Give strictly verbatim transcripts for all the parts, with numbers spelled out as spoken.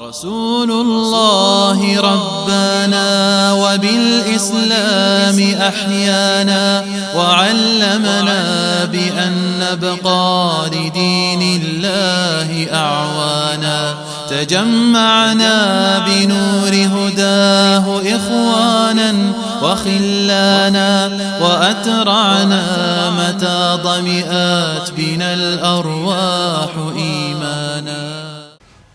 رسول الله ربانا وبالإسلام أحيانا، وعلمنا بأن نبقى لدين الله أعوانا. تجمعنا بنور هداه إخوانا وخلانا، وأترعنا متى ظمئت بنا الأرواح إيمانا.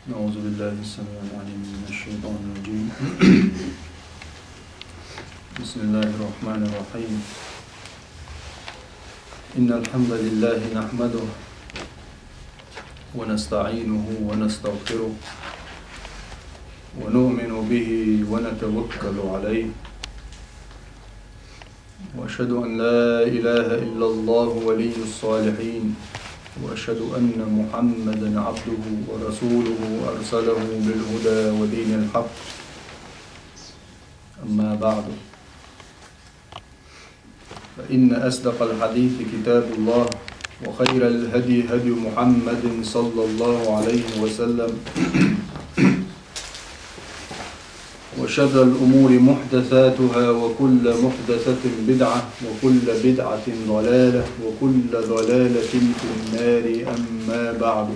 أعوذ بالله السميع العليم من الشيطان الرجيم. بسم الله الرحمن الرحيم. إن الحمد لله نحمده ونستعينه ونستغفره ونؤمن به ونتوكل عليه، وأشهد أن لا إله إلا الله ولي الصالحين، وأشهد أن محمدا عبده ورسوله أرسله بالهدى ودين الحق. أما بعد، فإن أصدق الحديث كتاب الله، وخير الهدي هدي محمد صلى الله عليه وسلم، وشر الأمور محدثاتها، وكل محدثة بدعة، وكل بدعة ضلالة، وكل ضلالة في النار. أما بعد.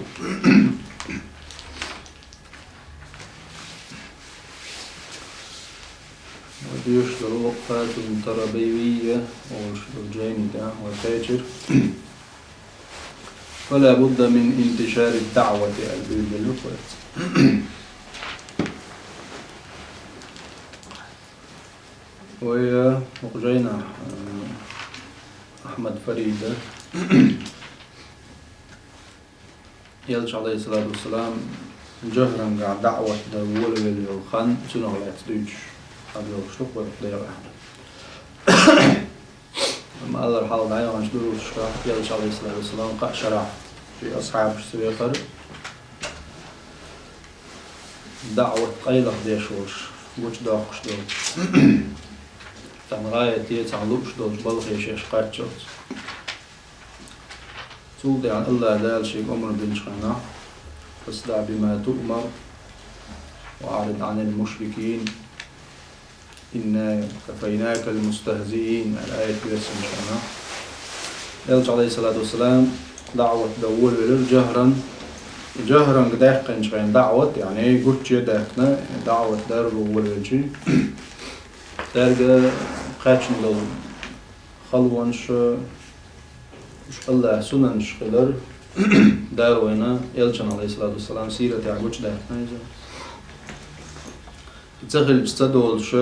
Ва дуьйцуш долу Фатун Тарабайвия олуш долу жайни тӀехь вай кхечира. فلا بد من انتشار الدعوة аьлла билгалдина вай. Вай, э, хӀокху жайнахь, э, Ахьмад Фарида, Элча, Ӏалайхиссалату вассалам, жахӀрангахь даӀват дан волавелла йолу хан, цунах лаьцна дуьйцуш хьабоьлхуш ду-кх вай дера ахьа. Амма аллара хьалха дӀаяханчу дурусашкахь Элча, Ӏалайхиссалату вассалам, кхаа шарахь шен асхьабашца вехара, даӀват къайлаха деш волуш, гучудоккхуш долуш. Цхьана гӀайгӀане, цхьана лууш долчу балхе шаьш кхаччалц. Цул тӀаьхьа Аллах Дала шега омра динчу хенахь: «فاصدع بما تؤمر وأعرض عن المشركين إنا كفيناك المستهزئين», аьлла аят доьссинчу хенахь, Элча, Ӏалайхиссалату вассалам, даӀват дан волавелира жахӀран. И жахӀранга даьккхинчу хенахь даӀват, яъни гучче а даьккхина, даӀват даро волавелча, цаьрга кхаьчна долу халонаш, уьш Аллахьан сунанаш хилар, Дала вайна Элчан, Ӏалайхиссалату вассалам, сиратехь гучудаьккхина иза. И ца хилча ца долуш,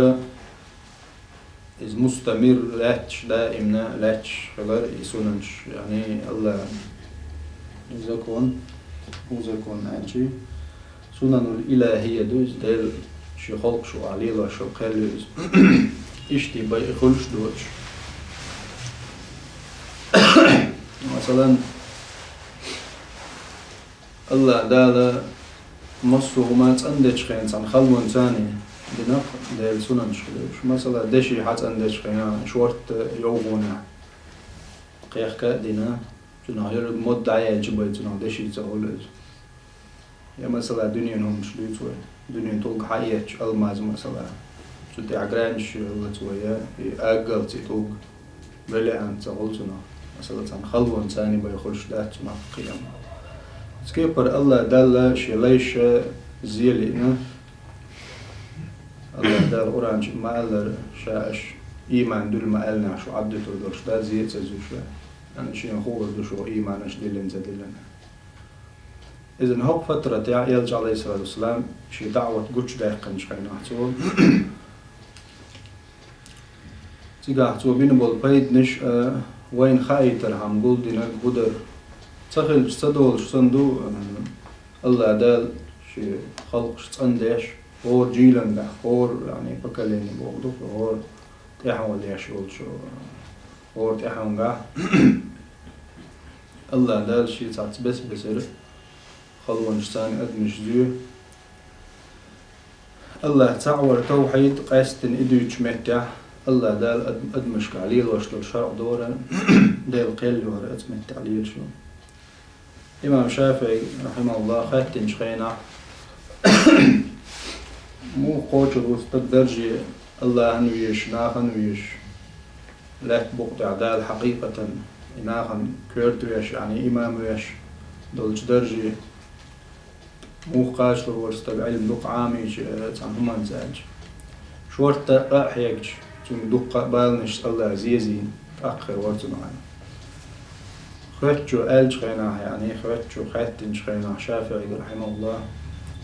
иза мустамир лаьтташ, даимна лаьтташ хилар и сунанаш, яъни Аллахьан закон, хӀун закон аьлча, сунанул илахӀия ду иза, Дела шен халкъаш ву ахь лелош йолу кхел ю иза. Иштта бен хуьлуш доцуш. Масалан, Аллах Дала массо а хӀума цӀандечу хенахь цхьана халонца дина-кх Делан сунанаш хилла уьш. Масала, деши хьацӀандечу хенахь, шортта йовхонехь кхехка а дина, цунах ерриг модда дӀаяьлча бен цунах деши ца хуьлу иза. Я, масала, дуьненан хӀуманаш дуьйцу вай. Дуьненан тӀулг хьаэцча, алмаз, масала, цу тӀехь гранаш йоллац вай, я и агалц и тӀулг, бриллиант ца хуьлу цунах. Масала, цхьана халонца бен хуьлуш дац цунах кхиам. Оцу кепара Аллах Далла шен лайша зе лиъна. Аллах Дала Къуръан чу ма-аллара, ша аша ийман дуьллу ма-аьллинехь, шу Ӏаддуьтур долуш дац зе а ца зуьйш. Яъни шена хуур ду шу ийман аша диллина ца диллина. Иза хӀокху патратехь Элча, Ӏалайхиссалату вассалам, шен даӀват гучудаьккхинчу хенахь цо, цигахь цо бина болу пайданаш а вайна хаийтархьама гулдинарг хӀун дара. Ца хилча ца долуш санна ду, а, Аллах Дала шен халкъаш цӀандеш, хӀора жийлангахь, хӀора, яъни, поколение бохург ду, хӀора тӀаьхьо леш йолчу, хӀора тӀаьхьонгахь Аллах Дала шен цхьацца бес-бесара халонашца адамаш зуьй. Аллах цхьаъ вар, тавхьид, къаьсттина и дуьйцучу меттехь, Аллах Дала ад-, адамашкахь лелош долу шарӀ дора, Делан кхел йора оцу меттехь лелаш ю. Имам ШафиӀи, рахьимахуллах, хаьттинчу хенахь, Муха кхочур ву стаг дарже, Аллахьан везаш, нахана везаш, лаьтта букъа тӀехь Дала хьакъикъатан и нахана коьрта веш, яъни имам веш долчу дарже? Муха кхачалур вара стаг Ӏилма дукха Ӏамийча, э, цхьана хӀуманца аьлча? Шортта а хьегча, цуьнга дуккха а баланаш Аллахьа зезийна, тӀаккха хир вара цунах. Хоьттучо аьллачу хенахь, яъни хоьттучо хаьттинчу хенахь ШафиӀига, рахьимахуллахь,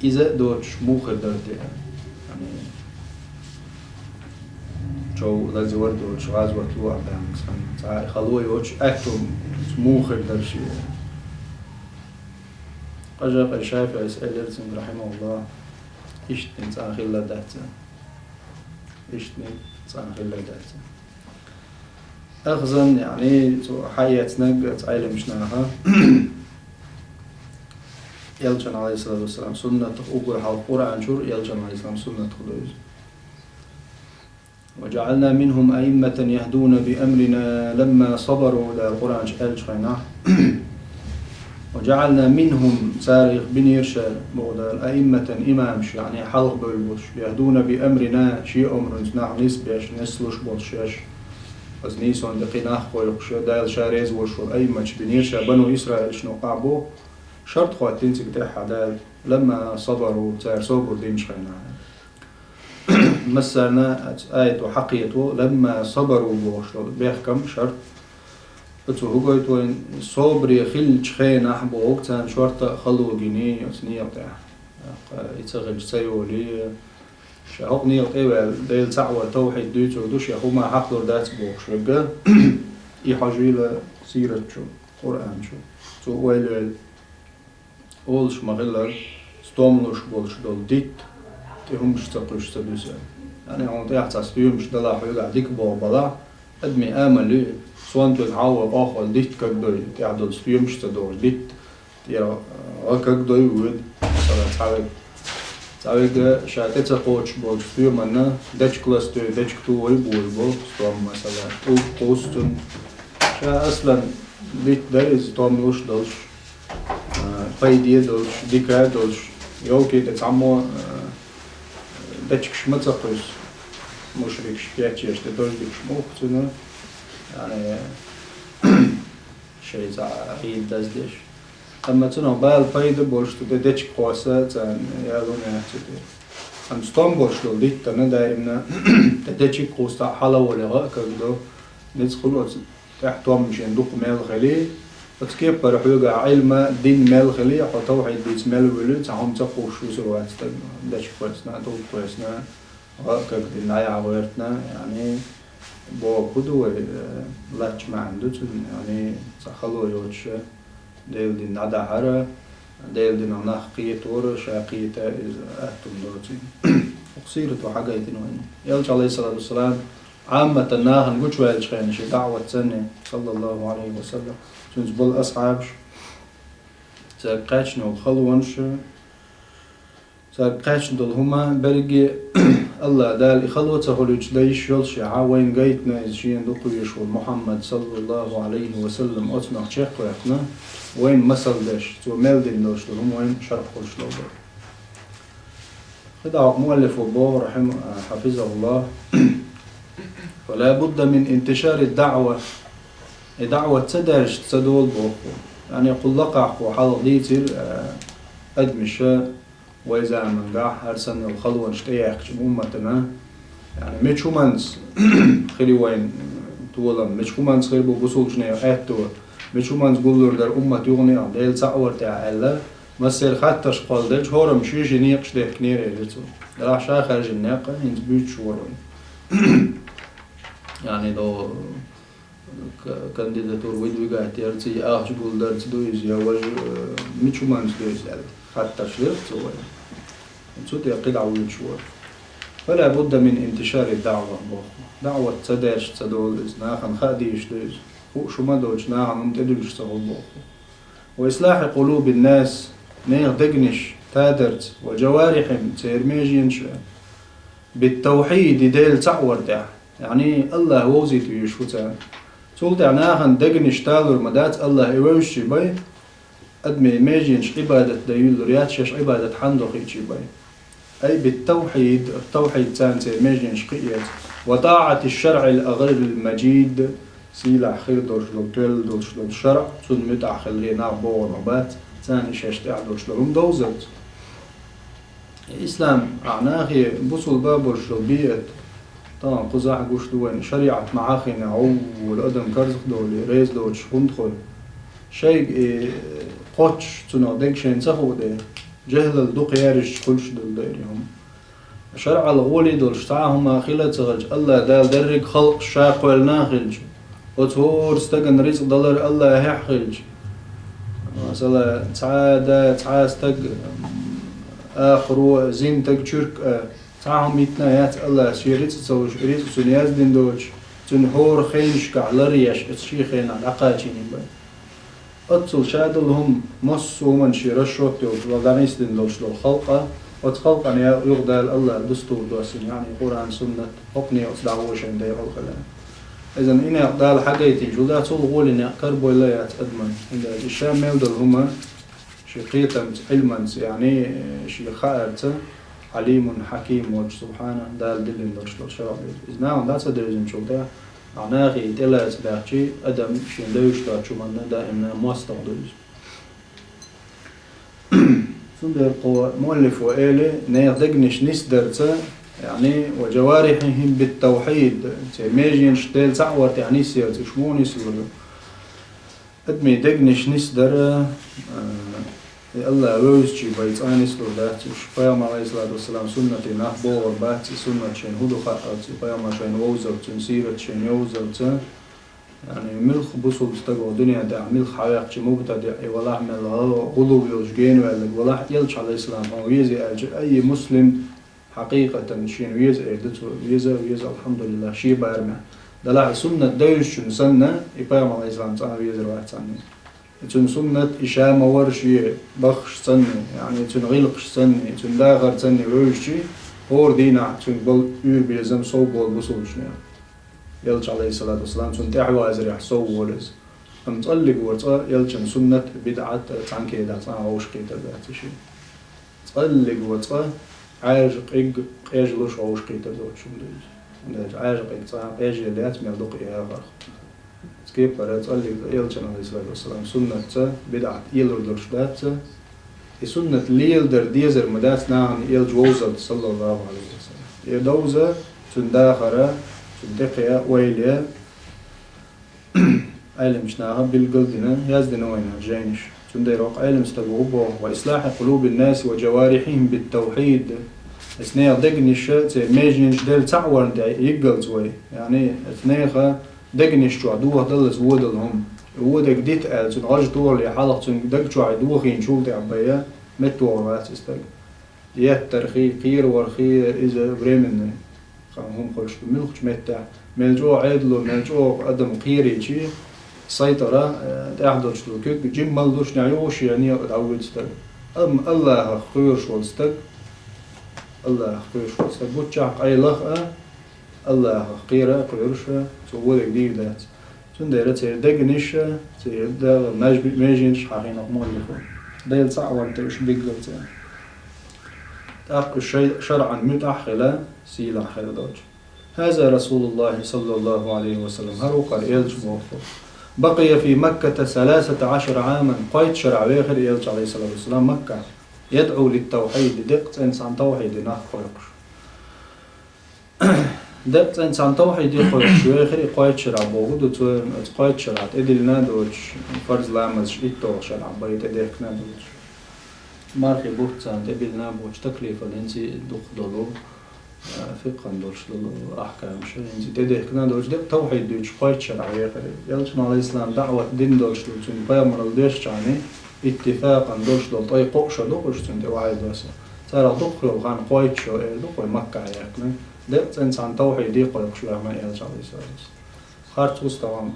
иза а доцуш муха хир дара те? Яъни чов лазор доцуш, гӀазот луъар даьлла, цхьа а хало йоцуш, аьтту муха хир дара шен? Къажа-къай ШафиӀис элира цуьнга, рахьимахуллахь, иштта цӀан хилла дац. Иштта цӀан хилла дац. Ахзан, яъни, цу хьаэцнарг ца Ӏилманчу наха, Элчан, алейхиссалату вассалам, суннатах уггар хьалха Къуръан чуьра, Элчан, алейхиссалам, суннатах ду иза. «وجعلنا منهم أئمة يهدون بأمرنا لما صبروا», Дала Къуръан чу аьллачу хенахь. «وجعلنا منهم», царах бинера ша, боху Дала, «أئمة», имамаш, яъни хьалха бевлла болуш, «يهدون بأمرنا», шен омранца нах нисбеш, нислуш болуш шаьш. Оцу нийсонан тӀе кхин нах кхойкхуш, Дала ша реза волуш волу аимматаш бинера ша бану Исраилшна юкъахь боху, шарт хӀоттийна цига тӀехь Дала, «لما صبروا», цара собар динчу хенахь. Массарна оцу аято хьакхето, «لما صبروا» бохуш долу бехкам, шарт. Оцо хӀун гойту вайна? Собаре хиллачу хенахь боху, царна шортта а хало гиний оцу некъа тӀехь. ТӀаккха и ца хилча ца йолий, ша хӀокху некъа тӀе а ваьлла, Дела цхьаъ вара, тавхьид дуьйцур ду, шех хӀума хьакхалур дац бохуш верг, и хьожийла сират чу, Къуръан чу. Цо ойла йойла. Олуш ма-хиллара, стом луш болуш долу дитт тӀе хӀумаш ца кхуьйсуш ца дуьсу. Яъни хьуна тӀехь цхьа стоьмаш далахь, хьоьгахь дика боху балахь, адамийн амал ю, сонта верг хьалха къохвала дитт кагдой, тӀехь долу стоьмаш ца догӀуш дитт тӀера гӀа кагдой воьду. Масала, цхьа верг, цхьа верг ша тӀе ца кхочуш болчу стоьманна дечиг ластадой, дечиг тухой боху стом, масала, тӀулг кхуссу цунна. Ша аслан дитт дара иза, стом луш долуш, а, пайде долуш, дика долуш, йовке тӀе цхьаммо, а, дечигаш ма ца кхуьссу, мушрикаш кечъеш тӀе дождикаш ма ухку цуьнан, яъни, шайн цхьа Ӏийда даздеш. Амма цунах бала пайда болуш ду, тӀе дечиг кхосса царна яло яц цу тӀе. Амма стом болуш долу диттана даимна тӀе дечиг кхуссу, хьала воле гӀа а кагдо, ницкъ хуьлу оцу тӀехь томма шен дукха мел хили, оцу кепара хьоьгахь Ӏилма, дин мел хили, хьо тавхьид дийца мел вуьлу, цхьа хӀума ца кхуссуш вуьсур вац стаг, дечиг кхоьссина, тӀулг кхоьссина, гӀа а кагдина, дӀаяхьа гӀоьртина, яъни, боху хӀун ду вай, э, лаьттачу маьӀна ду цуьнан, яъни, цхьа хало йоцуш, Делан дин дӀадахьара, Делан динах нах кхетора, ша кхета иза аьтту доцийла. ХӀокху сирато хьагайтина вайна. Элча, алейхиссалату вассалам, Ӏамматан нахана гучуваьллачу хенахь шен даӀват санна, саллаллаху алейхи ва саллям, цуьнца болу асхьабаш, цаьрга кхаьчна йолу халонаш, цаьрга кхаьчна долу хӀума берриге а Аллах Дала и хало ца хуьлуьйтуш дан йиш йолушехь, вайна гайтина иза шена дукха везаш волу Мухьаммад, саллаллаху алейхи ва саллям, оцунах чекхваьккхина, вайна масал деш, цо мел дина долуш долу хӀума вайна шарх хуьлуш долу дела. ХӀинца хӀокху муаллифо боху, рахьим-, хьафизахуллах: «فلا بد من انتشار الدعوة». И даӀват ца даьржича ца долу боху. Яъни кху лакхахь кхо хьалха дийцира, а, адамаша вай заманахь хӀара санна йолу халонаш тӀеяьхкачу умматана, яъни мича хӀуманца хир ю вайн толам, мича хӀуманца хир бу бусулбанийн аьтто, мича хӀуманца гуллур дара уммат юха а, Дела цхьаъ вар тӀехь аьлла, массеран хаттарш кхолладелча, хӀораммо шен-шен некъаш дехкинера, элира цо. Делахь ша хаьржина некъ хӀинца буьйцуш вара вайн. Яъни до к-, кандидатура выдвигать ярца, я ахча гулдарца ду иза, я важа, э, мича хӀуманца ду иза аьлла, хаттарш дира цо вайна. Цу тӀе кхидӀа вуьйцуш вара. «فلا بد من انتشار الدعوة», боху. ДаӀват ца даьржича ца долу иза, нахана хаа дезаш ду иза. Хууш хӀума доцуш, нахана хӀума тӀедуьллуш ца хуьлу боху. «وإصلاح قلوب الناس», нехан дегнаш тадарца, «وجوارحهم», церан меженаш а, «بالتوحيد», Дела цхьаъ вар тӀехь. Яъни Аллах вовзийта везаш ву царна. Цул тӀаьхьа нахана дегнаш талур ма дац, Аллах и вевзачий бен, адамийн меженаш Ӏибадат дан юьллур яц, шаьш Ӏибадат хьанна до хиъчий бен. أي بالتوحيد, тавхьид царна церан меженаш кхиэца. وطاعة الشرع الغير المجيد, сийлахь хир долуш долу, тоьлла долуш долу шарӀ, цунна муьтӀахь хиларе нах богӀур ма бац, царна и шаьш тӀехь долуш долу хӀума довзарца. Ислам, ахь нахе бусулба болуш долу биъат, тахана кхузахь гуш ду вайна, шариӀат ма Ӏаххийна гӀоввула адам карзахдовлий, реза доцуш хӀунда хуьлу? Шайга и кхоччуш цунах дерг шайна ца хууш дерг, жехӀалал дукха яржаш хуьлуш долу дерг и хӀума. ШарӀал гӀоле долуш цхьа а хӀума хила а ца хилча, АллахӀ Дала дерриг халкъаш ша кхоьллина а хилча, оцу хӀора стагана рицкъ далар АллахӀехь хилча, масала, цхьа а да, цхьа а стаг, м, ахаро а, зинтаг, чуьрк а, цхьа а хӀума йитина яц АллахӀа шен рицкъ ца луш, и рицкъ цунна яздина доцуш, цуьнан хӀора хенашкахь лар а еш, оцу шен хенахь дӀакхачийна бен. Оццул ша долу хӀума, массо а хӀуманна шен расчет йолуш, вала дӀанисдина долуш долу халкъа, оцу халкъана я юха Дала АллахӀа дустур доссина, яъни Къуръан, Суннат, хӀокхуне оцу дӀагӀо шайна декъала хила. Иза и некъ Дала хьагайтийча, вуьла цул гӀоле некъ карабойла яц адаман. ХӀунда аьлча ша мел долу хӀума шен кхетамца, Ӏилманца, яъни шен хаарца, Ӏалимун хьаким волчу, субхьана, Дала диллина долуш долу шарӀ ду иза. Иза нахана дӀа ца девзинчул тӀаьхьа, ахь нахе тӀелаца баьхчи, адам шен девзаш доцучу хӀуманна даимна мостагӀа ду иза. Цундела кху муаллифо эли, нехан дегнаш нисдарца, яъни, وجوارحهم بالتوحيد, церан меженаш Дела цхьаъ вар тӀехь нисъелца, уьш муха нислур ю? Адамийн дегнаш нисдар, а, и АллахӀ вевзачийн бен цкъа а нислур дац уьш. Пайхамар, Ӏалайхиссалату вассалам, суннате нах богӀур бац, и суннат шайна хӀун ду хаалц, и пайхамар шайна вовзалц, цуьнан сират шайна йовзалц. Яъни, муьлхха бусулба стаг ву дуьнен тӀехь, муьлхха хьаваьккхича мубтадиӀ и валахь, мел гӀулув йолуш генаваьлларг валахь, элча, Ӏалайхиссалам, хьуна везий аьлча, айи муслим, хьакъикъатан шена веза эр ду цо, веза, веза, алхьамдулиллахӀ, шен барамехь. Делахь и суннат девзачунна санна, и пайхамар, Ӏалайхиссалам, цкъа а везар вац цхьанне. И цуьнан суннат, и ша ма вара шен баххаш санна, яъни цуьнан гӀиллакхаш санна, цуьнан дахар санна вевзачий, хӀора дийнахь цуьнга болу уьйр-безам сов болу бусулбачу нехан. Элча, Ӏалайхиссалату вассалам, цунна тӀаьхьавазарехь сов волу иза. Амма цкъаллиг вара цкъа элчан суннат, бидӀат, цхьаьнакедахь цкъа а вовшахкхетар дац и шиъ. Цкъаллиг вара цкъа Ӏаьржа къиг къежалуш вовшахкхетар доцуш хӀума ду иза. ХӀунда аьлча Ӏаьржа къиг цкъа а къежъелла яц мел дукха и яхарх. Цу кепара цкъаллиг элчан, Ӏалайхиссалату вассалам, суннатца, бидӀат элур долуш дац, и суннат леладар дезар ма дац нахана элча вовзалц, саллаллахӀу Ӏалайхи ва саллам. И довза, цуьнан дахара, цуьнан тӀекхаьа, ойла я, Ӏеламчу наха билгал а дина, яздина вайна жайнаш. Цундела вокху Ӏелам стага хӀун боху: وإصلاح قلوب الناس وجوارحهم بالتوحيد. Оцу нехан дегнаш, церан меженаш Дела цхьаъ варна тӀе йиггалц вай. Яъни, оцу нехан дегнаш чохь дохадаллалц вон долу хӀума. Вон дерг дита аьлла, цуьнан гӀажа тохале хьалха цуьнан даг чохь и дохийначул тӀаьхьа бен, меттавогӀур вац и стаг. Еттархий, кхеравархий, иза временный. Хан хӀума хуьлуш ду муьлххачу меттехь. Мел чӀогӀа Ӏедало, мел чӀогӀа адам кхерийчий, сайтӀара, э, тӀехь долуш ду. Куьг жимма а лушнехь юхуш ян некъа дӀавоьду стаг. Амма АллахӀах кхоьруш волу стаг, АллахӀах кхоьруш волу стаг, гуччахь къайлаха а, АллахӀах кхера а кхоьруш а, цо вон дерг дийр дац. Цундела церан дегнаш а, церан дагар, меж-, меженаш хьахийнарг муаллифо. Дела цхьаъ варна тӀе уьш биггал цӀена. ТӀаккха уьш шай-, шарӀан муьтӀахь а хила, сийлахь хила долчу. هذا رسول الله صلى الله عليه وسلم, хӀара ву-кх хӀара элча боху. بقي في مكة ثلاثة عشر عاما, кхойтта шарахь вехира элча, Ӏалайхиссалату вассалам, Маккахь. يدعو للتوحيد, деккъа цӀена цхьана тавхьиде нах кхойкхуш. Деккъа цӀена цхьана тавхьиде кхойкхуш вехира и кхойтта шарахь боху ду, цо оцу кхойтта шарахь тӀедиллина а доцуш, фарз ламазаш итталгӀа шарахь бен тӀедехкина а доцуш. Мархи бутт царна тӀедиллина а боцуш, таклифал хӀинца а дукха долу, а, фикъхана долуш долу ахькамаш, хӀинца а тӀедехкина а доцуш, деккъа тавхьид дуьйцуш кхойтта шарахь вехира. Элчано, Ӏалайхиссалам, даӀват дина долуш долу, цуьнан пайхамаралла доьшучхьана, иттифакъан долуш долу ткъе кхоъ шо ду-кх уьш цуьнан тӀе вахьйу доссо. Царах дукхахйолу хан кхойтта шо эр ду-кх вай Маккахь яьккхина. Деккъа цӀена цхьана тавхьиде кхойкхуш ваьхна элча, Ӏалайхиссалату вассалам. Харц ву-кх тахана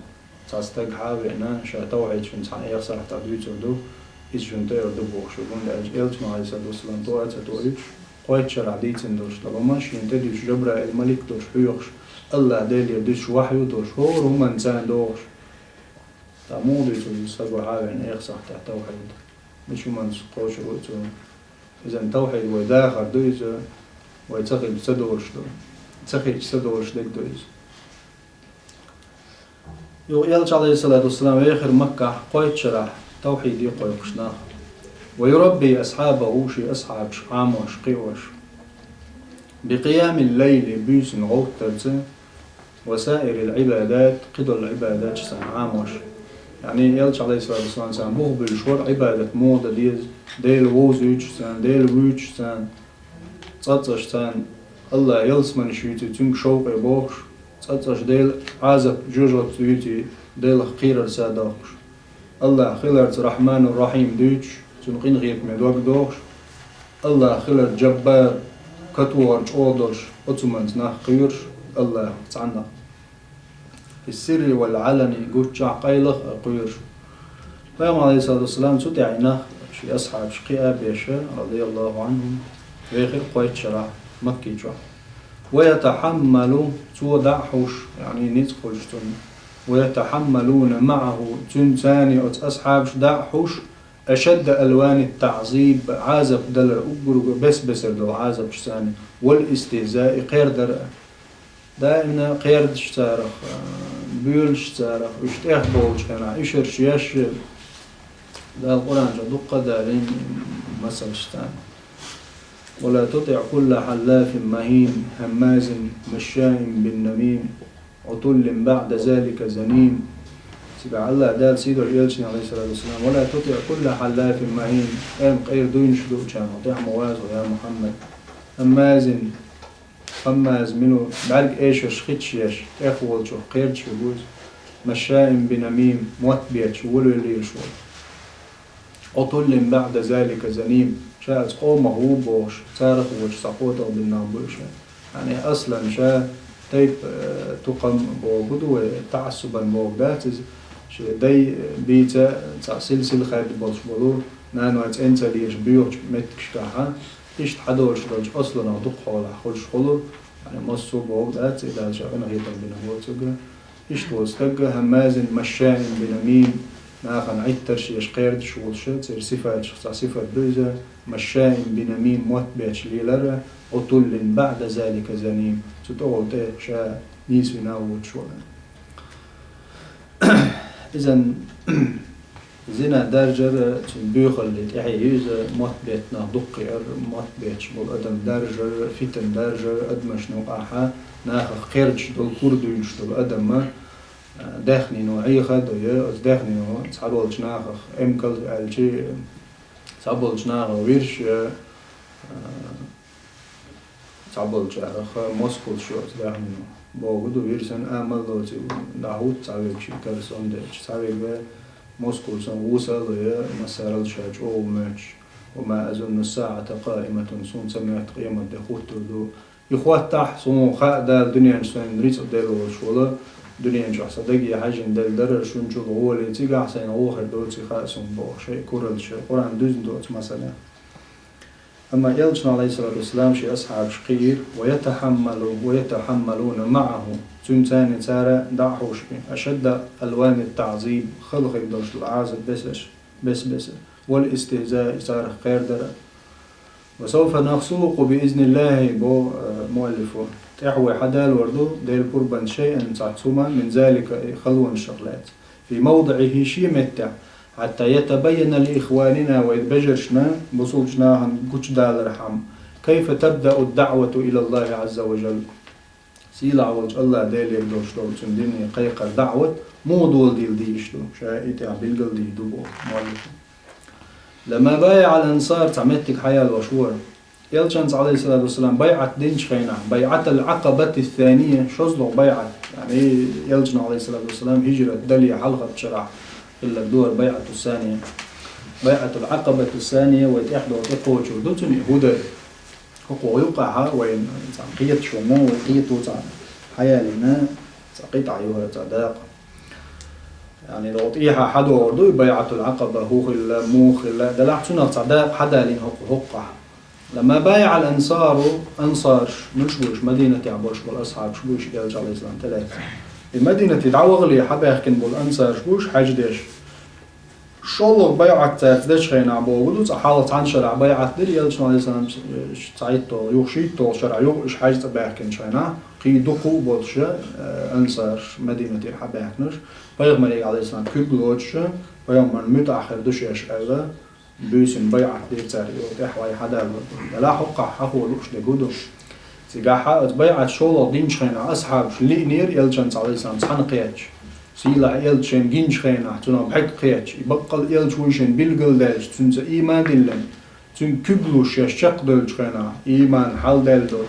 цхьа стаг хьа а веана, ша тавхьид шуна цхьа эха сахьтехь дуьйцур ду, иза шуна тӀеуьр ду бохуш ву, хӀунда аьлча элчано, Ӏалайхиссалату вассалам, тӀоьца а тӀоуьйтуш, кхойтта шарахь дийцина долуш долу хӀума, шена тӀедуьтуш Жабраил малик долуш хьоьхуш, АллахӀ Делера дуьсуш вахьйу долуш, хӀора хӀуманна царна дохуш. Ткъа муха дуьйцу иза стага хьа а веана эха сахьтехь тавхьид? Мича хӀуманца кхочур ву иза? Изан тавхьид вай дахар ду иза, Вай ца хилча ца долуш ду. Ца хилча ца долуш дерг ду иза. Юха Элча, алейхиссалату вассалам, вехира Маккахь кхойтта шарахь тавхьид кхойкхуш нах. Ва юрабби асхьабаху, шен асхьабаш Ӏамош, кхиош. Бикъиямил лайли, буьйсанна гӀовттарца, ва саирил Ӏибадат, кхидолу Ӏибадаташ царна Ӏамош. Яъни Элча, алейхиссалату вассалам, царна бух буьйлуш вара Ӏибадат муха дан деза, Дела вовзуьйтуш царна, Дела вуьйцуш царна, цкъацкъаш царна Аллах ялсаманаш юьйций, цуьнга шовкъе бохуш, цкъацкъаш Дела Ӏазап, жоьжахатица дуьйций, Делах кхерар садоккхуш. Аллах хиларца Рахьманур Рахьим дуьйцуш, цуьнан къинхетаме дог дохуш, Аллах хилар Джаббар, катвогӀар чӀогӀа долуш, оцу хӀуманца нах кхоьруш, Аллах цхьанна. Фиссирри вал Ӏалани, гуччохь, къайлах а кхоьруш. Пайхамар, алейхиссалату вассалам, цу тӀаьхьа нах, шен асхьабаш кхиа а беш, радияллаху Ӏанхум, вехира кхойтта шарахь Макки чохь. Ва ятахьаммалу, цо дӀа а хьуш, яъни ницкъ хуьлуш цунна. Ва ятахьаммалуна маӀаху, цуьнца цхьаьна оцу асхьабаш дӀа а хьуш, ашадда алвани таӀзиб, Ӏазап далар, уггар бес-бесара долу Ӏазапаш царна, вал истихзаи, кхердар а. Даимна кхердаш царах, а, буьйлуш царах, уьш тӀехболчу хенахь, ишарш еш, Дала Къуръан чохь дуккха а далийна масалш царна. Ва ла тутиӀ кулла хьаллафин махьин, хьаммазин машшаин бин намим, Ӏутуллин баӀда залика заним. Цигахь Аллах Дала сийдолчу Элчане, алейхиссалату вассалам, ва ла тутиӀ кулла хьаллафин махьин, къем къера дуйнаш дуучарна тӀехь ма ваза, я Мухьаммад. Хьаммазин, хьаммаз мила ву, бӀаьрг эшарш хӀитташ еш, тӀехволчух кхердаш ву иза. Машшаин бинамим, мотт бетташ, волавелла лелаш волу. Ӏутуллин баӀда залика заним, ша оцу къомах ву бохуш, царах а воцуш цхьа къотӀалбина нах бу уьш. Яъни, аслан ша тайп, э, тукхам бохург ду вай, таӀассубан бохург дац иза. Шен дай, э, бийца цхьа силсила хаьдда болуш болу, нанойн цӀен ца лезаш боьхачу меттигашкахь, иштта хьадолуш долчу асланах дукха хьолахь хуьлуш хуьлу, яъни, массо а бохург дац, и Дала ша къинхетам бина воцург. Иштта волу стаг, хьаммазин машшаин бинамим, нахана Ӏиттарш еш кхердаш волуш, церан сифатех цхьа сифат ду иза, машшаин бинамим, мотт бетташ лелар, Ӏутуллин баӀда залика заним, цу тӀехула тӀе ша нийсвина а воцуш волу. Изан Зина даржар, цуьнан боьхалле тӀаьхье ю иза, мотт беттанах дукха кхиар, мотт бетташ болу адам даржар, фитан даржар, адамашна юкъахь нахах кхердаш долу, кура дуьйлуш долу адам, даьхнино Ӏеха а дой, оцу даьхнино цхьаболчу нахах эмкал аьлчи, цхьаболчу нахах вирш, цхьаболчарах мускулш ю оцу даьхнино. Бохург ду, вирсан амал лоций, дӀахӀутту цхьаверг шен кара сонта детташ, цхьаверг мускулсан вуса а лой, массарал ша чӀогӀа моьттуш. Ва ма азунну ссаӀата къаиматан, суна ца моьтту къемат де хӀуттур ду. И хӀоттахь, суна хаьа Дала дуьнен чу сайна рицкъ делла волуш волу, дуьнен чохь сан даге хьаьжжина делла дарар шуна чул гӀоле, цигахь сайна гӀо хир доций хаьа суна боху, шайн кураллаш, Къуръан дуьзна доцу масалех. Амма Элчано, алейхиссалату вассалам, шен асхьабаш кхиира, ва ятахьаммалу, ва ятахьаммалуна маӀаху, цуьнца цхьаьна цара дӀа а хьуш, ашадда алвани таӀзим, хала хир долуш долу Ӏазап бесаш, бес-беса, вал истихзаи, царах кхердар а. Ва савфа насукъу би изниллахи, бо, э, муаллифо, тӀаьхьа вай хьадалор ду, Делан пурбанца, шайъан, цхьацца хӀума, мин залика, и халонашах лаьцна. Фи мавдиӀихи, шен меттехь, хьатта ятабайяна ли ихванина, вайн бежаршна, бусулбачу нахана гучудалархьама, кайфа табдау даӀвату илаллахи Ӏазза ва жалла. Сийлахь волчу Аллах Делера долуш долу цуьнан дине кхайкхар, даӀват муха доладийла дийш ду, ша и тӀехь билгалдийр ду боху муаллифо. Ламма байаӀал ансар, цхьа меттиг хьаялош вара. Элчанца, алейхиссалату вассалам, байӀат динчу хенахь, байӀатал Ӏакъабати ссания, шозлагӀа байӀат, яъни Элчано, алейхиссалату вассалам, хӀижрат дале хьалхарчу шарахь хилларг ду хӀара байӀату ссания. БайӀатул Ӏакъабату ссания вай тӀехь долу тӀекхочур ду цуьнан, хӀу дара? ХӀокху юккъехь вайна цхьа кхеташ ванна, вай кхето цхьа хьаялийна, цхьа къитӀа ю хӀара, цхьа дакъа. Яъни, догӀу тӀехьа хьадогӀур ду и байӀатул Ӏакъаба, хӀун хилла, муха хилла, делахь цунах цхьа дакъа хьадалийна хӀокху хӀоккхахь. Ламма байаӀал ансару, ансарш, муьлш бу уьш, Мадинатехь болуш болу асхьабаш бу уьш, Элча, алейхиссалам, тӀелаьцна. И Мадинате дӀавахале хьабаьхкина болу ансарш бу уьш, хьаьж деш. ШоллагӀа байӀат цаьрца дечу хенахь боху ду, цкъа хьалха цхьана шарахь байӀат дира, Элчано, Ӏалайхиссалам, цхьайтталгӀа, юха шийтталгӀа шарахь юха уьш хьаьжцӀа баьхкинчу хенахь, кхин дукха а болуш, э, ансарш, Мадинатера хьабаьхкинарш, пайхамаре, Ӏалайхиссалам, куьг лоцуш, пайхамарна муьтӀахь хир ду шаьш аьлла, буьйсина байӀат дира цара, и тӀаьхьа вай хьадаллалц. Делахь хӀокхахь хьахо лууш дерг хӀун ду? Цигахь оцу байӀат шолгӀа динчу хенахь асхьабаш лиънера Элчанца, Ӏалайхиссалам, цхьаьна кхетча. Сийлахь Элча шайна гинчу хенахь, цунах бӀаьрг кхетча, и баккъал Элча вуй шайна билгалдаьлча, цуьнца ийман диллина, цуьнга куьг луш шаьш чекхдевллачу хенахь, ийман хьалдаьлла долуш,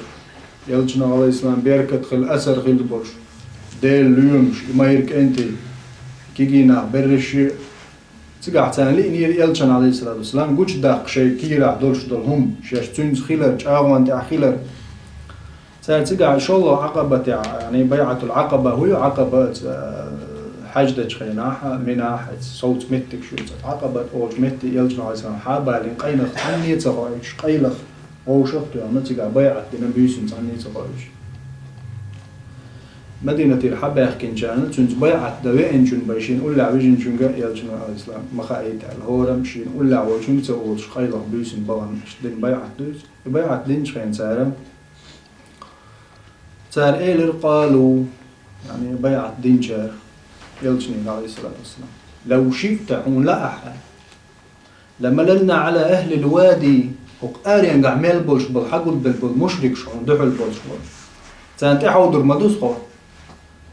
Элчанах, Ӏалайхиссалам, беркат хилла, асар хилла болуш, Делан лоьмаш, и майра кӀентий, кегий нах, берриш а, цигахь царна лиънера Элчанна, Ӏалайхиссалату вассалам, гучудаккха шайн кийрахь долуш долу хӀума, шаьш цуьнца хилар, чӀагӀонна тӀехь хилар. Цара цигахь шолгӀа Ӏакъабатехь, яъни байӀатул Ӏакъаба хӀун ю, Ӏакъаба, а, хьаьж дечу хенахь, Минахь, оцу совца меттигаш ю, цу Ӏакъабат олучу метте Элчано, Ӏалайхиссалам, хьабалийна, къайлаха цхьанне а ца хоуьйтуш, къайлаха вовшах а тоьхна, цигахь байӀат дина, буьйсина цхьанне а ца хоуьйтуш. Мадинатера хьабаьхкинчарна, цуьнца байӀат дан веанчунна бен шена уллехь вижинчуьнга Элчано, Ӏалайхиссалам, ма хаийта аьлла, хӀорамма шена уллехь волчуьнга ца олуш, къайлаха буьйсина бахана, иштта дина байӀат ду иза. И байӀат динчу хенахь цара, цара элира, къалу, яъни байӀат динчара, Элчане, Ӏалайхиссалату вассалам: «Лав шиъта, хьуна лаахь, ла малална Ӏала ахлил вади, хӀокху аренгахь мел болуш болу, хьагулбелла болу мушрикаш, хьуна дуьхьал болуш болу, царна тӀехьовдур ма ду хьо».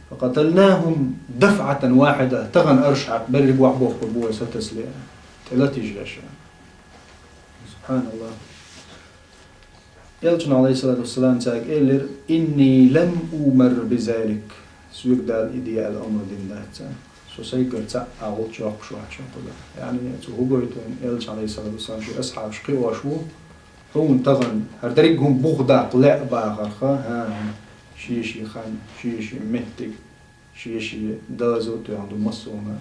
«Факъаталнахум дафӀатан вахьида», тахана арш хьаькхна, берриг охьабохкур бу вай сатасале, тӀелатийша шаьш. СубхьаналлахӀ. Элчано, Ӏалайхиссалату вассалам, цаьрга элира: «Инни лам умар бизалик». Соьга Дала и де аьлла омра дина дац царна. Со сайгара цхьаъ а гӀулч йоккхуш вац шуна кхузахь. Яъни, цо хӀун гойту вайна? Элча, Ӏалайхиссалату вассалам, шен асхьабаш кхиош ву, хьуна тахана хӀара дерриг хӀума бух даккха лаьа бахарх, хӀан-хӀа, шен-шен хан, шен-шен меттиг, шен-шен доза а тоьхна ду массо а хӀума.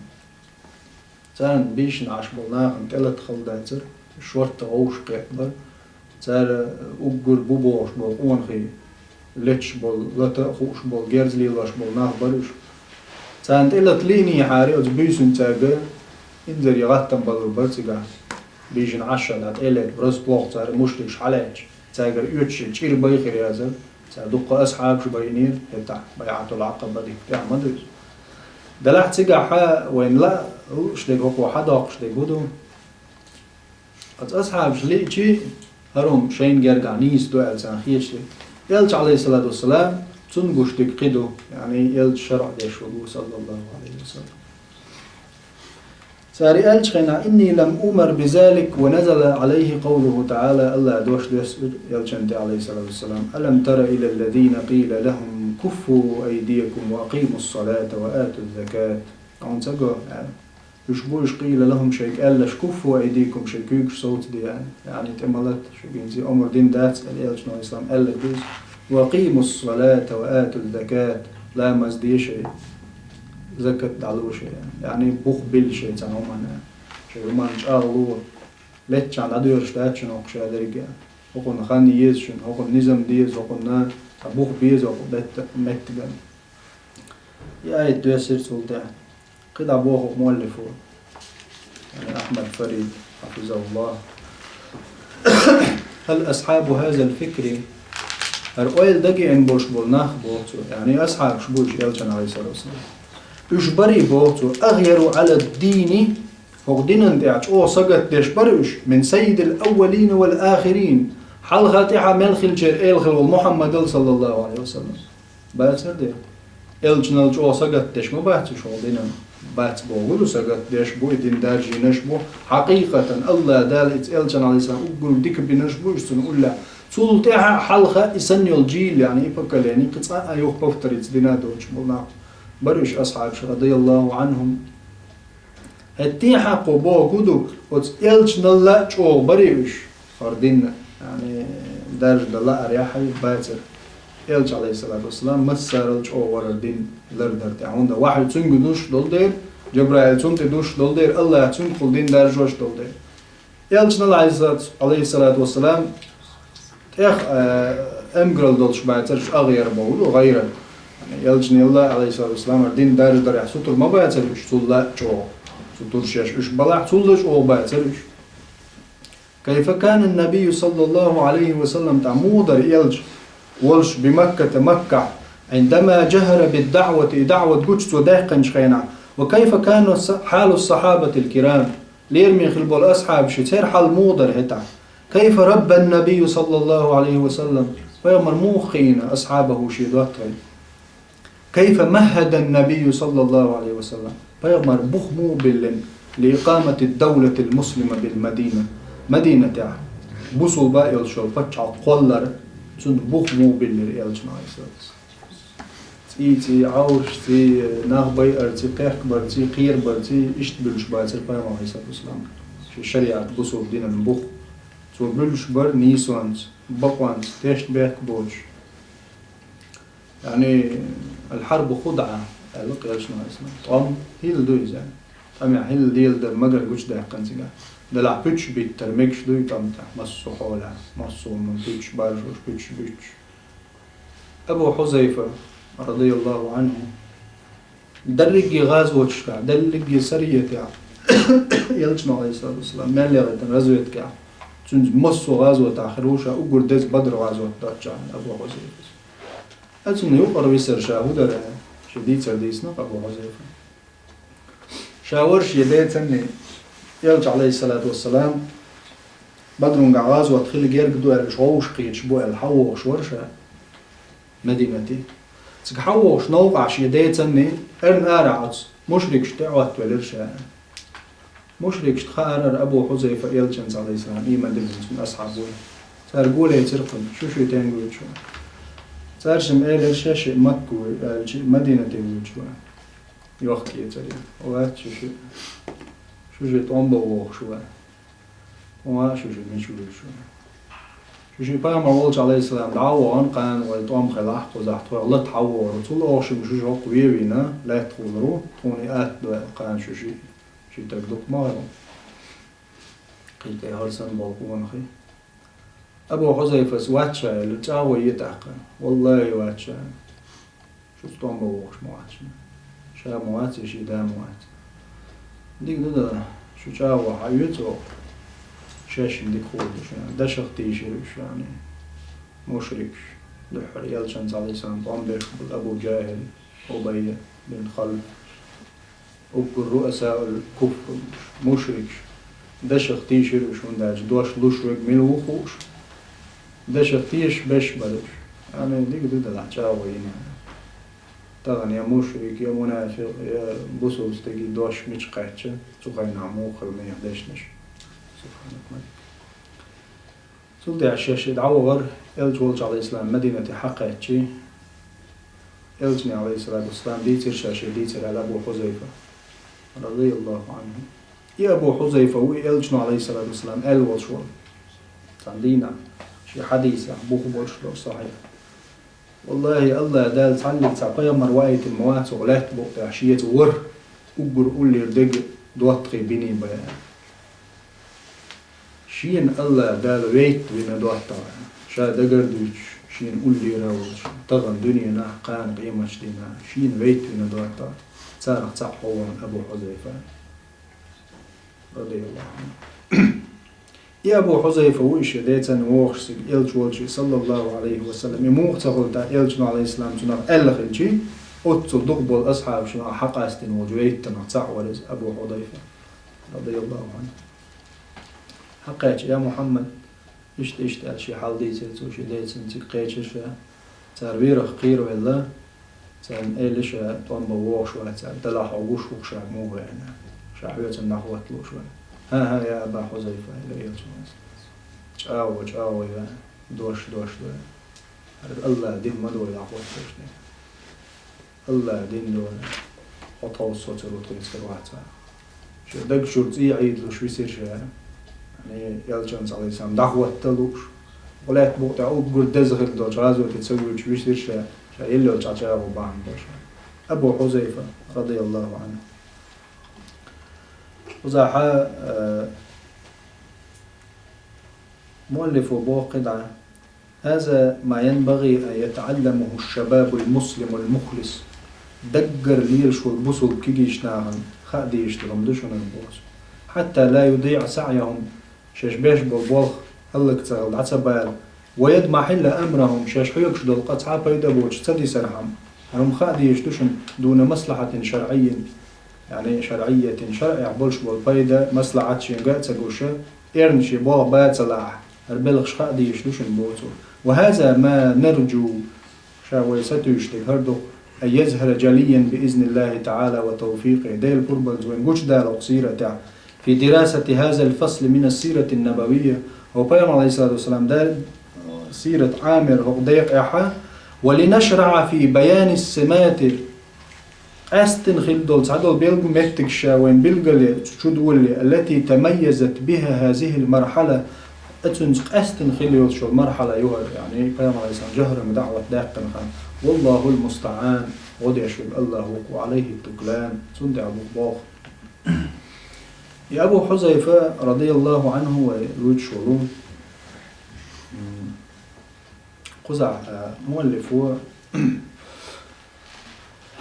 Царна бийшина Ӏаш болу нахана тӀелата хала дацара, шортта гӀовшах кхетта бара. Цара уггар бу бохуш болу къонахий, леташ болу, лата а хууш болу, герз лелош болу нах бара уьш. Царна тӀелата лиънехьара, оцу буьйсанна цаьрга инзаре гӀаттам балур бара цигахь. Бийшина Ӏаш шарна тӀелетта, врасплох цара мушрикаш хьалаьцча, цаьргара оьцуш чӀир бай хир яцара. Цара дуккха асхьабаш байинера, хӀетахь байӀатул Ӏакъаба дика тӀехь ма ду иза. Делахь цигахь вайна лаа лууш дерг, хӀокхо хьадоккхуш дерг хӀун ду? Оцу асхьабаш лиъчи, хӀара хӀума шайна гергахь нийса ду аьлла царна хеташ дерг. Элча, Ӏалайхиссалату вассалам, цунна гуш дерг кхин ду, яъни Элча шарӀ деш ву, саллаллаху Ӏалайхи ва саллам. Цара аьллачу хенахь: «Инни лам умар бизалик», ва назала Ӏалайхи къавлуху таӀала, АллахӀа дош доьссира Элчанна тӀе, Ӏалайхиссалату вассалам: «Алам тара илаллазина къийла лахум куффу айдиякум ва акъимус салата ва атуз закат». Хьуна ца го, аьлла. Уьш бу уьш, къийла лахум, шайга аьлларш: «Куффу айдиякум», шайн куьйгаш совцаде, аьлла. Яъни тӀе ма лата, шуьга хӀинца омра дина дац, аьлла, Элчано, Ӏалайхиссалам, аьлларг ду иза. «Ва акъимус салата ва атуз закат», ламаз де шайн, закат дӀало шайн, яъни бух билла шайн цхьана хӀуманна, шайн хӀуманна чӀагӀло, леттачохь дӀадоьрзуш дац шуна хӀокху ша дерриге. ХӀокхунна хан еза шуна, хӀокхунна низам деза, хӀокхунна цхьа бух беза хӀокху бетта-, меттиган. И аят доьссира цул тӀаьхьа. КхидӀа боху муаллифо, яъни Ахьмад Фарид, хьафизахуллахӀ: «Хьал асхьабу хьазал фикри», хӀара ойла дагеана болуш болу нах, боху цо, яъни асхьабаш бу уьш Элчанан, Ӏалайхиссалату вассалам. Уьш барий, боху цо, «агъйару Ӏалад-дийни», хӀокху динан тӀехь чӀогӀа сагатдеш барий уьш, «мин саййидил аввалина вал ахирин», хьалха тӀаьхьа мел хиллачеран эла хилла волу Мухьаммадал, саллаллаху Ӏалайхи ва саллам. Бацара дера. Элчанал чӀогӀа сагатдеш ма бац уьш хӀокху динан. Бац бохург ду, сагатдеш бу, и дин даржийнарш бу. Хьакъикъатан, АллахӀ Дала иза Элчанна, Ӏалайхиссалам, уггар дика бинарш бу уьш цунна уллехь. Цул тӀаьхьа хьалха и санна йолу жил, яъни и поколение, кхин цкъа а юха повториться дина доцуш болу нах бара уьш асхьабаш, радияллаху Ӏанхум. ХӀетте хьакхо бохург ду, оцу Элчанал а чӀогӀа барий уьш, хӀара дин, яъни, даржа дан лаарехь а бацара. Элча, Ӏалайхиссалату вассалам, массарал чӀогӀа вара хӀара дин лардар тӀехь. ХӀунда вахьйу цуьнга дуьсуш долу дела, Жабраил цунна тӀе дуьсуш долу дела, АллахӀа цуьнгахула дин даржош долу дела. Элчанал, Ӏалайхиссалату, Ӏалайхиссалату вассалам, тӀех, э, эмгарал долуш бацара уьш, агъйар бохург ду, гӀайрат. Элчанал а, Ӏалайхиссалату вассалам, хӀара дин даржадарехь сутара ма бацара уьш, цул а чӀогӀа. Цу туршеш уьш балахь, цул а чӀогӀа бацара уьш. كيف كان النبي صلى الله عليه وسلم, тӀаккха муха дара элча волуш بمكة, Маккахь, عندما جهر بالدعوة, и даӀват гучу цо даьккхинчу хенахь, وكيف كان الص-, حال الصحابة الكرام, лераме хилла болу асхьабаш, церан хьал муха дара хӀетахь? كيف ربى النبي صلى الله عليه وسلم, пайхамара муха кхиийна أصحابه, шен доттагӀий? كيف مهد النبي صلى الله عليه وسلم, пайхамара бух муха биллина لإقامة الدولة المسلمة بالمدينة, Мадинатехь бусулба а йолуш йолу пачхьалкх кхоллар, цунна бух муха биллира элчано, Ӏалайхиссалату вассалам? ЦӀий-цӀий, Ӏовшашций, нах байарций, кхехкабарций, кхерабарций, иштта буьллуш бацара пайхамар, Ӏалайхиссалату вассалам, шен шариӀат, бусулба динан бух. Цо буьллуш бара нийсонца, бакъонца, тешнабехк боцуш. Яъни, الحرب خدعة, аьлла кхечу нахана. ТӀом хӀилла ду иза. ТӀамехь хӀилла леладар, магар гучудаьккхина цигахь. Делахь пуьчаш биттар мегаш дуй тӀом тӀехь, массо а хьолехь, массо а хӀуманна пуьчаш, баржош, пуьчаш буьттуш. Абу Хьузайфа, радияллаху Ӏанху, дерриге гӀазоташкахь, дерриге сариятехь, элчано, Ӏалайхиссалату вассалам, мел яхийтина разведкехь, цуьнца массо а гӀазотахь хир ву ша, уггар деза Бадр гӀазот доцчахьана Абу Хьузайфас. Ткъа цунна юкъара висар ша хӀун дара, шен дийцар дийцина Абу Хьузайфа. Ша вара шен децанний, элча, Ӏалайхиссалату вассалам, Бадрун гӀазот хила герга ду аьлла, уьш вовшахкхеташ бу аьлла, хьан вогӀуш вара ша Мадинате. Цига хьан вогӀуш новкъахь шен децанний, эрна арахь оцу мушрикашна тӀе а хӀоттавелира ша. Мушрикашна хаьара Абу Хьузайфа элчанца, Ӏалайхиссалам, ийман диллинчун асхьаб ву. Цара гулайцира кхунна, шу шиъ тенга вуьйцуш ву. Цара шимма элира, шаьш шиъ Макка вуй, аьлча, Мадинате вуьйцуш ву. Йохк-эцар ян. Вац шу шиъ. Шу шиъ тӀом бан вогӀуш ву. Ва шу шиъ мича вуьйцуш ву. Шу шиъ пайхамар волчу, Ӏалайхиссалам, дӀа а вахана, кхана вай тӀом хилахь кхузахь, тхойх лата хьан вогӀур ву. Цул оха шимма шу шиъ хӀокху вен вийна, лаьтта хулур ву, тхуна и атта ду аьлла, кхана шу шиъ, шиъ таг дукха ма хир ву. Кхин тӀе хӀара санна болу къонахий. Абу Хьузайфас вац ша аьлла, чӀагӀо е тӀаккха. Валлахи, вац ша. Шу тӀом бан вогӀуш ма вац ша. Ша ма вац, я шен да ма вац. Дика ду дан, шу чӀагӀо хьан оьцу оха? Шаьшшинна дика хуур ду шуна. Дашах тийшира уьш шуна. Мушрикаш. Дуьххьара элчанца, Ӏалайхиссалам, тӀом беш болу Абу ЖахӀил, Убай бин Халф. Уггар руъасаул куфр, мушрикаш. Дашах тийшира уьш, хӀунда аьлча дош луш верг мила ву хууш. Дашах тешаш беш бара уьш. Амма дика ду делахь чӀагӀо йина. Тахана я мушрик, я мунафикъ, я бусулба стеган дош мича кхаьчча, цу хенахь муха хила нехан дешнаш. Субханак, Малик. Цул тӀаьхьа шаьш и дӀавахара, элча волчу, Ӏалайхиссалам, Мадинате хьакхаьччи, элчане, Ӏалайхиссалату вассалам, дийцира ша шен дийцар аьлла Абу Хьузайфа, радияллаху Ӏанху. И Абу Хьузайфа ву и элчано, Ӏалайхиссалату вассалам, аьлла волуш волу. Цхьана дийнахь, шен хьадисехь, бух болуш долу сахьихь. Валлахи, АллахӀ Дала цхьаллиг цхьа пайхамар ваийтина ма вац оха лаьтта букъа тӀехь шеца вара, уггар уллера дега доттагӀий биний бен аьлла. Шена АллахӀ Дала вайта вина доттагӀа, ша дагардуьйцуш, шена уллера а волуш, тахана дуьненахь, кхана къематдийнахь, шена вайта вина доттагӀа, царах цхьаъ хьо ву Абу Хьузайфа, радияллаху Ӏанху. И Абу Хьузайфа ву и шен децан вогӀуш цига элча волчу, саллаллаху Ӏалайхи ва саллам. И муха ца хуьлу тӀаккха элчано, Ӏалайхиссалам, цунах аьлла хилчи, оццул дукха болу асхьабашна хьакъастина волчу вайттанах цхьаъ вара иза Абу Хьузайфа, радияллаху Ӏанху. Хьакхаьчча: «Я Мухьаммад, иштта, иштта», — аьлла, шен хьал дийцира цо, шен децан цига кхечира ша. Цара вирах кхеравелла, царна элира: «Ша тӀом бан вогӀуш вац», — аьлла, «делахь хьо гуш ву-кх ша муха веана, ша хьоьцанна дӀахӀотта лууш вац». «ХӀан-хӀа, я Аба Хьузайфа», — аьлла элчано. «ЧӀагӀо, чӀагӀо ю, дош, дош ду. ХӀара АллахӀ дин ма ду вай дӀахӀоттош дерг. АллахӀ дин ду, хьо тховса соцур ву тхуна цкъа вац». Шен даг чуьра цӀий Ӏийдалуш висира ша. Яъни, элчанца, Ӏалайхиссалам, дӀахӀотта лууш. Кху лаьтта букъа тӀехь уггар деза хир долчу гӀазоте ца вуьйцуш висира ша, ша елла йолчу Ӏача агӀо бахьана долуш. Абу Хьузайфа, радияллаху Ӏанху. Кхузахь, а, муаллифо боху кхидӀа: «هذا ما ينبغي أن يتعلمه الشباب المسلم المخلص». Даггара лелаш волу бусулба кегийчу нахана Хаа дезаш долу хӀума ду шуна боху. حتى لا يضيع سعيهم, шаьш беш болу болх хӀаллак ца хила, дӀа ца бала. ويضمحل أمرهم, шаьш хьоьгуш долу къа цхьа пайда боцуш ца дисархьама. ХӀара хӀума хаа дезаш ду шуна, دون مصلحة شرعية, яъни شرعية, шарӀехь болуш болу пайда, маслахьат шена а ца гуш, эрна шен болх бан ца лахь, хӀара белхаш хаа дезаш ду шуна боху цо. وهذا ما نرجو, ша вай сатуьйсуш дерг хӀара ду, أن يظهر جليا بإذن الله تعالى وتوفيقه, Делан пурбанца вайна гучудала хӀокху сиратехь, في دراسة هذا الفصل من السيرة النبوية, хӀокху пайхамар, алейхиссалату вассалам, Делан сират Ӏамер хӀокху декъехь, ولنشرع في بيان السمات, къаьсттина хилла долу цхьадолу билгал меттигаш ша вайна билгалъе, чудолале, التي تميزت بها هذه المرحلة, оцуьнца къаьсттина хилла йолуш йолу мархьала ю хӀара, яъни пайхамар, алейхиссалам, жахӀранга даӀват даьккхина хан. والله المستعان, гӀо деш верг АллахӀ ву-кх, وعليه التكلان, цунна тӀехь бу болх. И Абу Хьузайфа, радияллаху Ӏанху, вай вуьйцуш волу, м, кхузахь, а, муаллифо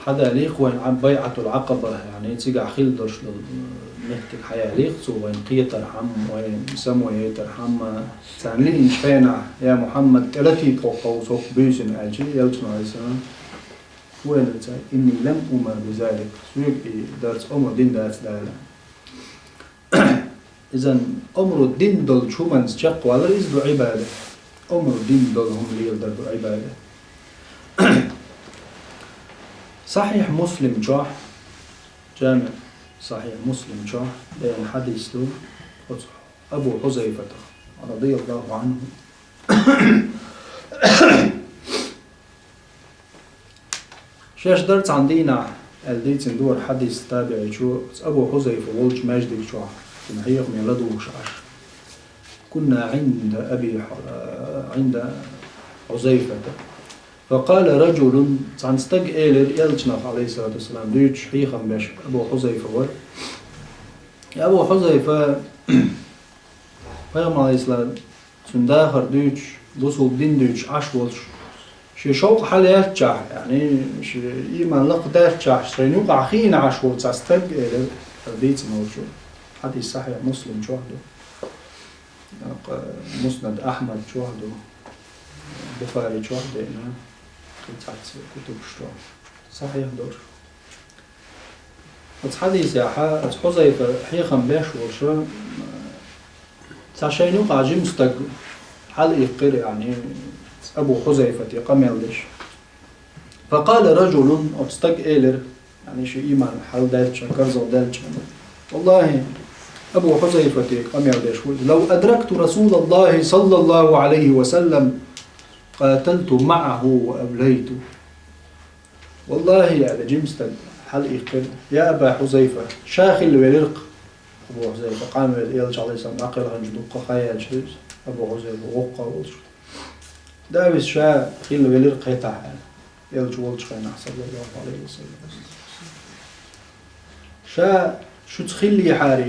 хьадалийкх вайна Ӏа-, байӀатул Ӏакъаба, яъни цигахь хилла долуш долу, м, меттиг хьаялийкх цо вайна кхетархьама, вайна самояйтархьама, царна лиъначу хенахь, я Мухьаммад, тӀелатийта хӀокху хьовса хӀокху буьйсанна аьлча, элчано, алейхиссалам, хӀун элира цара: إني لم أؤمر بذلك, соьга и дарца омра дина дац Дала. Изан омра дина долчу хӀуманца чекхвалар иза ду Ӏибадат. Омра дина долу хӀума леладар ду Ӏибадат. Сахьихь Муслим чохь, Джами Сахьихь Муслим чохь деана хьадис ду оцу Абу Хьузайфатах, радияллаху Ӏанху. Шаьш дара цхьана дийнахь, аьлла дийцина ду хӀара хьадис табиӀичо, оцу Абу Хьузайфа волчу маьждиг чохь, цуьнан хьехаме ладугӀуш Ӏаш. كنا عند أبي ح-, عند حذيفة. فقال رجل, цхьана стага элира элчанах, алейхиссалату вассалам, дуьйцуш хьехам беш Абу Хьузайфа вара. И Абу Хьузайфа, пайхамар, алейхиссалам, цуьнан дахар дуьйцуш, бусулба дин дуьйцуш Ӏаш волуш, шен шовкъ хьалаьцчахь, яъни шен ийман лакхадаьллачахь, шайна юкъахь хиъна Ӏаш волу цхьа стаг, элира хӀара дийцина волчо. Хьадис Сахьихь Муслим чохь ду. Муснад Ахьмад чохь ду. Бухари чохь деана. Кхин цхьацца кутубаш чохь. Сахьихь долуш. Оцу хьадисехь, оцу Хьузайфа хьехам беш волуш, цхьа шайна юкъахь жима стаг хьалаиккхира, яъни, Абу Хьузайфате къамел деш. فقال رجل, оцу стага элира, яъни, шен ийман хьалдаьллачун, карзахдаьллачун: والله, Абу Хьузайфате къамел деш ву иза, لو أدركت رسول الله صلى الله عليه وسلم قاتلت معه وأبليت. Валлахи, аьлла, жима стаг хьалаиккхира: я Аба Хьузайфа, ша хилла велира-кх, Абу Хьузайфа, къанвелла, элча, алейхиссалам, дӀакхелхинчу дуккха хан яьлча иза, Абу Хьузайфа воккха волуш. Да, иза ша хилла велира-кх хӀетахь, аьлла, элча волчу хенахь, саллаллаху алейхи ва саллям. Ша шуьца хиллехьара,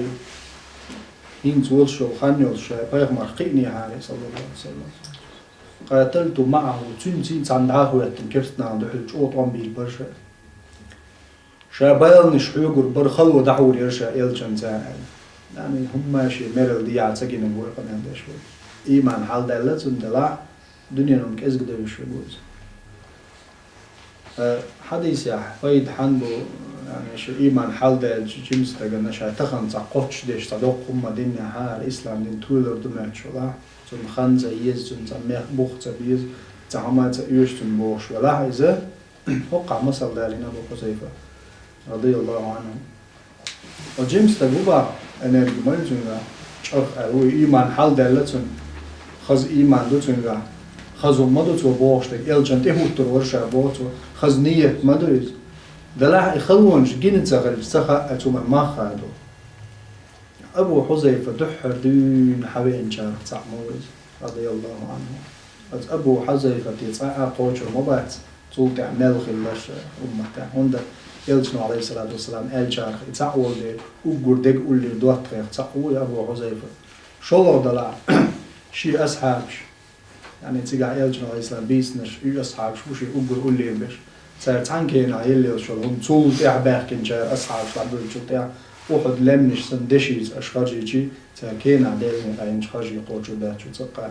хӀинца волуш йолу хан йолуш ша пайхамарх кхиънехьара, саллаллаху алейхи ва саллям. قاتلت معه, цуьнца цхьаьна дӀа а хӀоьттина, керстанашна дуьхьал чӀогӀа тӀом бийр бара ша. Ша баланаш хьоьгур бара, хало дӀахьур яра ша элчанца, аьлла. Яъни, хӀумма шен мерал дехьа ца гина вара къамел деш вара. Ийман хьалдаьлла цунна, делахь, дуьненан кӀезиг девзаш ву иза. Э, хьадисехь пайда хьан бу, яъни, шен ийман хьалдаьллачу жима стагана ша тахана цхьа кхоччуш деш цхьа доккха хӀумма динехьара, ислам дин туьйлур ду моьттуш велахь, цунна хан ца еза, цунна цхьа мех бух ца беза, цхьа хӀума ца оьшу цунна бохуш велахь иза, хӀокхахь масал далийна Абу Хьузайфа, радияллаху анху. Оцу жима стаг ву боху, энерги ма ю цуьнгахь, чӀарх аьлла ву, ийман хьалдаьлла цунна, хаза ийман ду цуьнгахь, хаза хӀума ма ду цо бохуш дерг, элчанна тӀехӀуттур вара ша боху цо, хаза нийят ма ду иза. Делахь и халонаш гина ца хилча, ца хаьа, цу хӀуманна мах хадо. Абу Хьузайфа дуьххьара дуьйна хьавеанчарах цхьаъ ма ву иза, радияллаху анху. Оцу Абу Хьузайфате цкъа а кхочур ма бац, цул тӀаьхьа мел хилларш умматехь. ХӀунда элчано, алейхиссалату вассалам, аьллачарах и цхьаъ волу дела, уггар деган уллера доттагӀех цхьаъ ву и Абу Хьузайфа. ШолгӀа делахь, шен асхьабаш, яъни цигахь элчано, алейхиссалам, бийцинарш и асхьабаш бу шен уггар уллера берш. Цара цхьана кенахь елла йолчу хӀума цул тӀаьхьа баьхкинчара асхьабаш дӀабевллачул тӀаьхьа, Ухьуд лаьмнаш санна дешица аша харжийчи, цара кенахь Делан некъа йинчу харжий кхочуш баьхкича цӀаккха.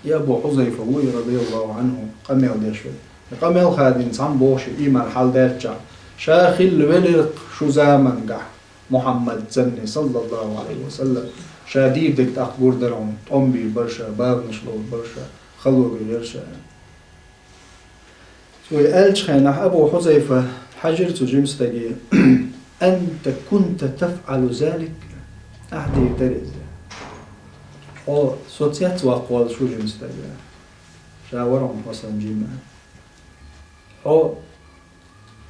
И Абу Хьузайфа вуй, радияллаху Ӏанху, къамел деш верг. И къамел хадийна цхьамма бохуш, ийман хьалдаьллачохь: «Ша хилла велира шу замангахь Мухьаммад санна, саллаллаху Ӏалайхи ва саллам. Ша дийр дерг тӀаккха гур дара хьуна, тӀом бийр бара ша, баланаш ловр бара ша, хало вер ша». Цо и аьллачу хенахь Абу Хьузайфа хьаьжира цу жима стаге: «Анта кунта тафӀалу залик?» Ахьа дийр дара иза. Хьо со цец ваккхавелла шу жима стаг. Ша вара хьуна хьо санна жима. Хьо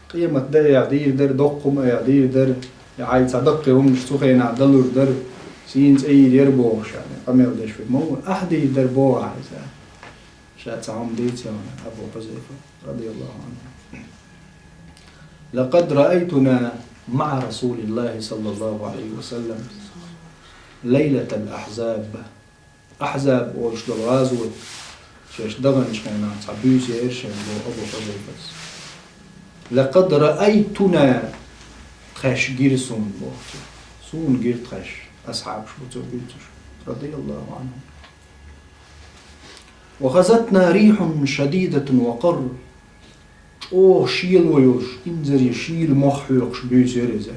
къемат дан а дийр дара, доккха хӀума а дийр дара, я хьайн цхьа даккхий хӀуманаш цу хенахь далур дара, сийна цӀе йийр яра бохуш, къамел деш верг ма ву, ахьа дийр дара боху ахьа иза. Ша цхьа хӀума дийци хьуна, Абу Хьузайфа, радияллаху Ӏанху. «Лакъад раайтуна маӀа Расулиллахи саллаллаху Ӏалайхи ва саллам лайлатал ахьзаб». Ахьзаб олуш долу гӀазот шаьш даханчу хенахь цхьа буьйса яра шайна боху Абу Хьузайфас. «Лакъад раайтуна», тхаьш гира суна боху цо. Суна гира тхаьш, асхьабаш бу цо буьйцуш, радияллаху Ӏанхум. «Ва хазатна рихьун шадидатун ва къарр». ЧӀогӀа шело йолуш, инзаре шийла мох хьоькхуш буьйса яра иза.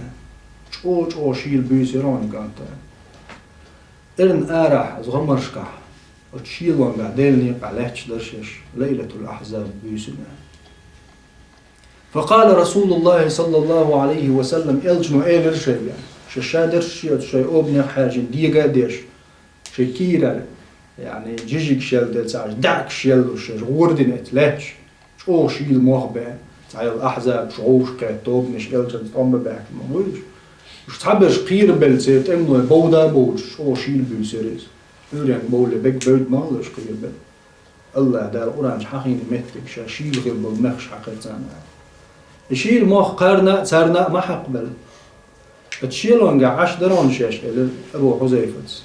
ЧӀогӀа-чӀогӀа шийла буьйса яра хьуна кӀанта. Эрна арахь, гӀамаршкахь, оцу шелонгахь Делан некъахь лаьтташ дара шаьш, Лайлатул Ахьзаб буьйсина. Факъала Расулуллахи саллаллаху Ӏалайхи ва саллам, элчано элира шайга, шаьш ша дерш шен оцу шайн обанех хьаьжжина дега а деш, шайн кийрара, яъни, жижиг шел делла ца Ӏаш, даьӀахкаш шеллуш шаьш гӀора дина эца лаьтташ, чӀогӀа шийла мох бен, цхьайолу ахьзабаш, гӀовш кхетта тобанаш элчанца тӀом бан баьхкина ма бу уьш. Уьш цхьаберш кхерабелла церан тӀемалой бовда а бовлуш, чӀогӀа шийла буьйса яра иза. Ӏуьйренга бовлий бега бевдда ма хилла уьш кхерабелла. АллахӀ Дала Къуръан чу хьахийна меттиг ша шийла хир болу мехаш хьакхира царна. И шийла мох кхарна а, царна а ма хьакхабелла. Оцу шелонгахь Ӏаш дара хьуна шаьш, элира Абу Хьузайфас.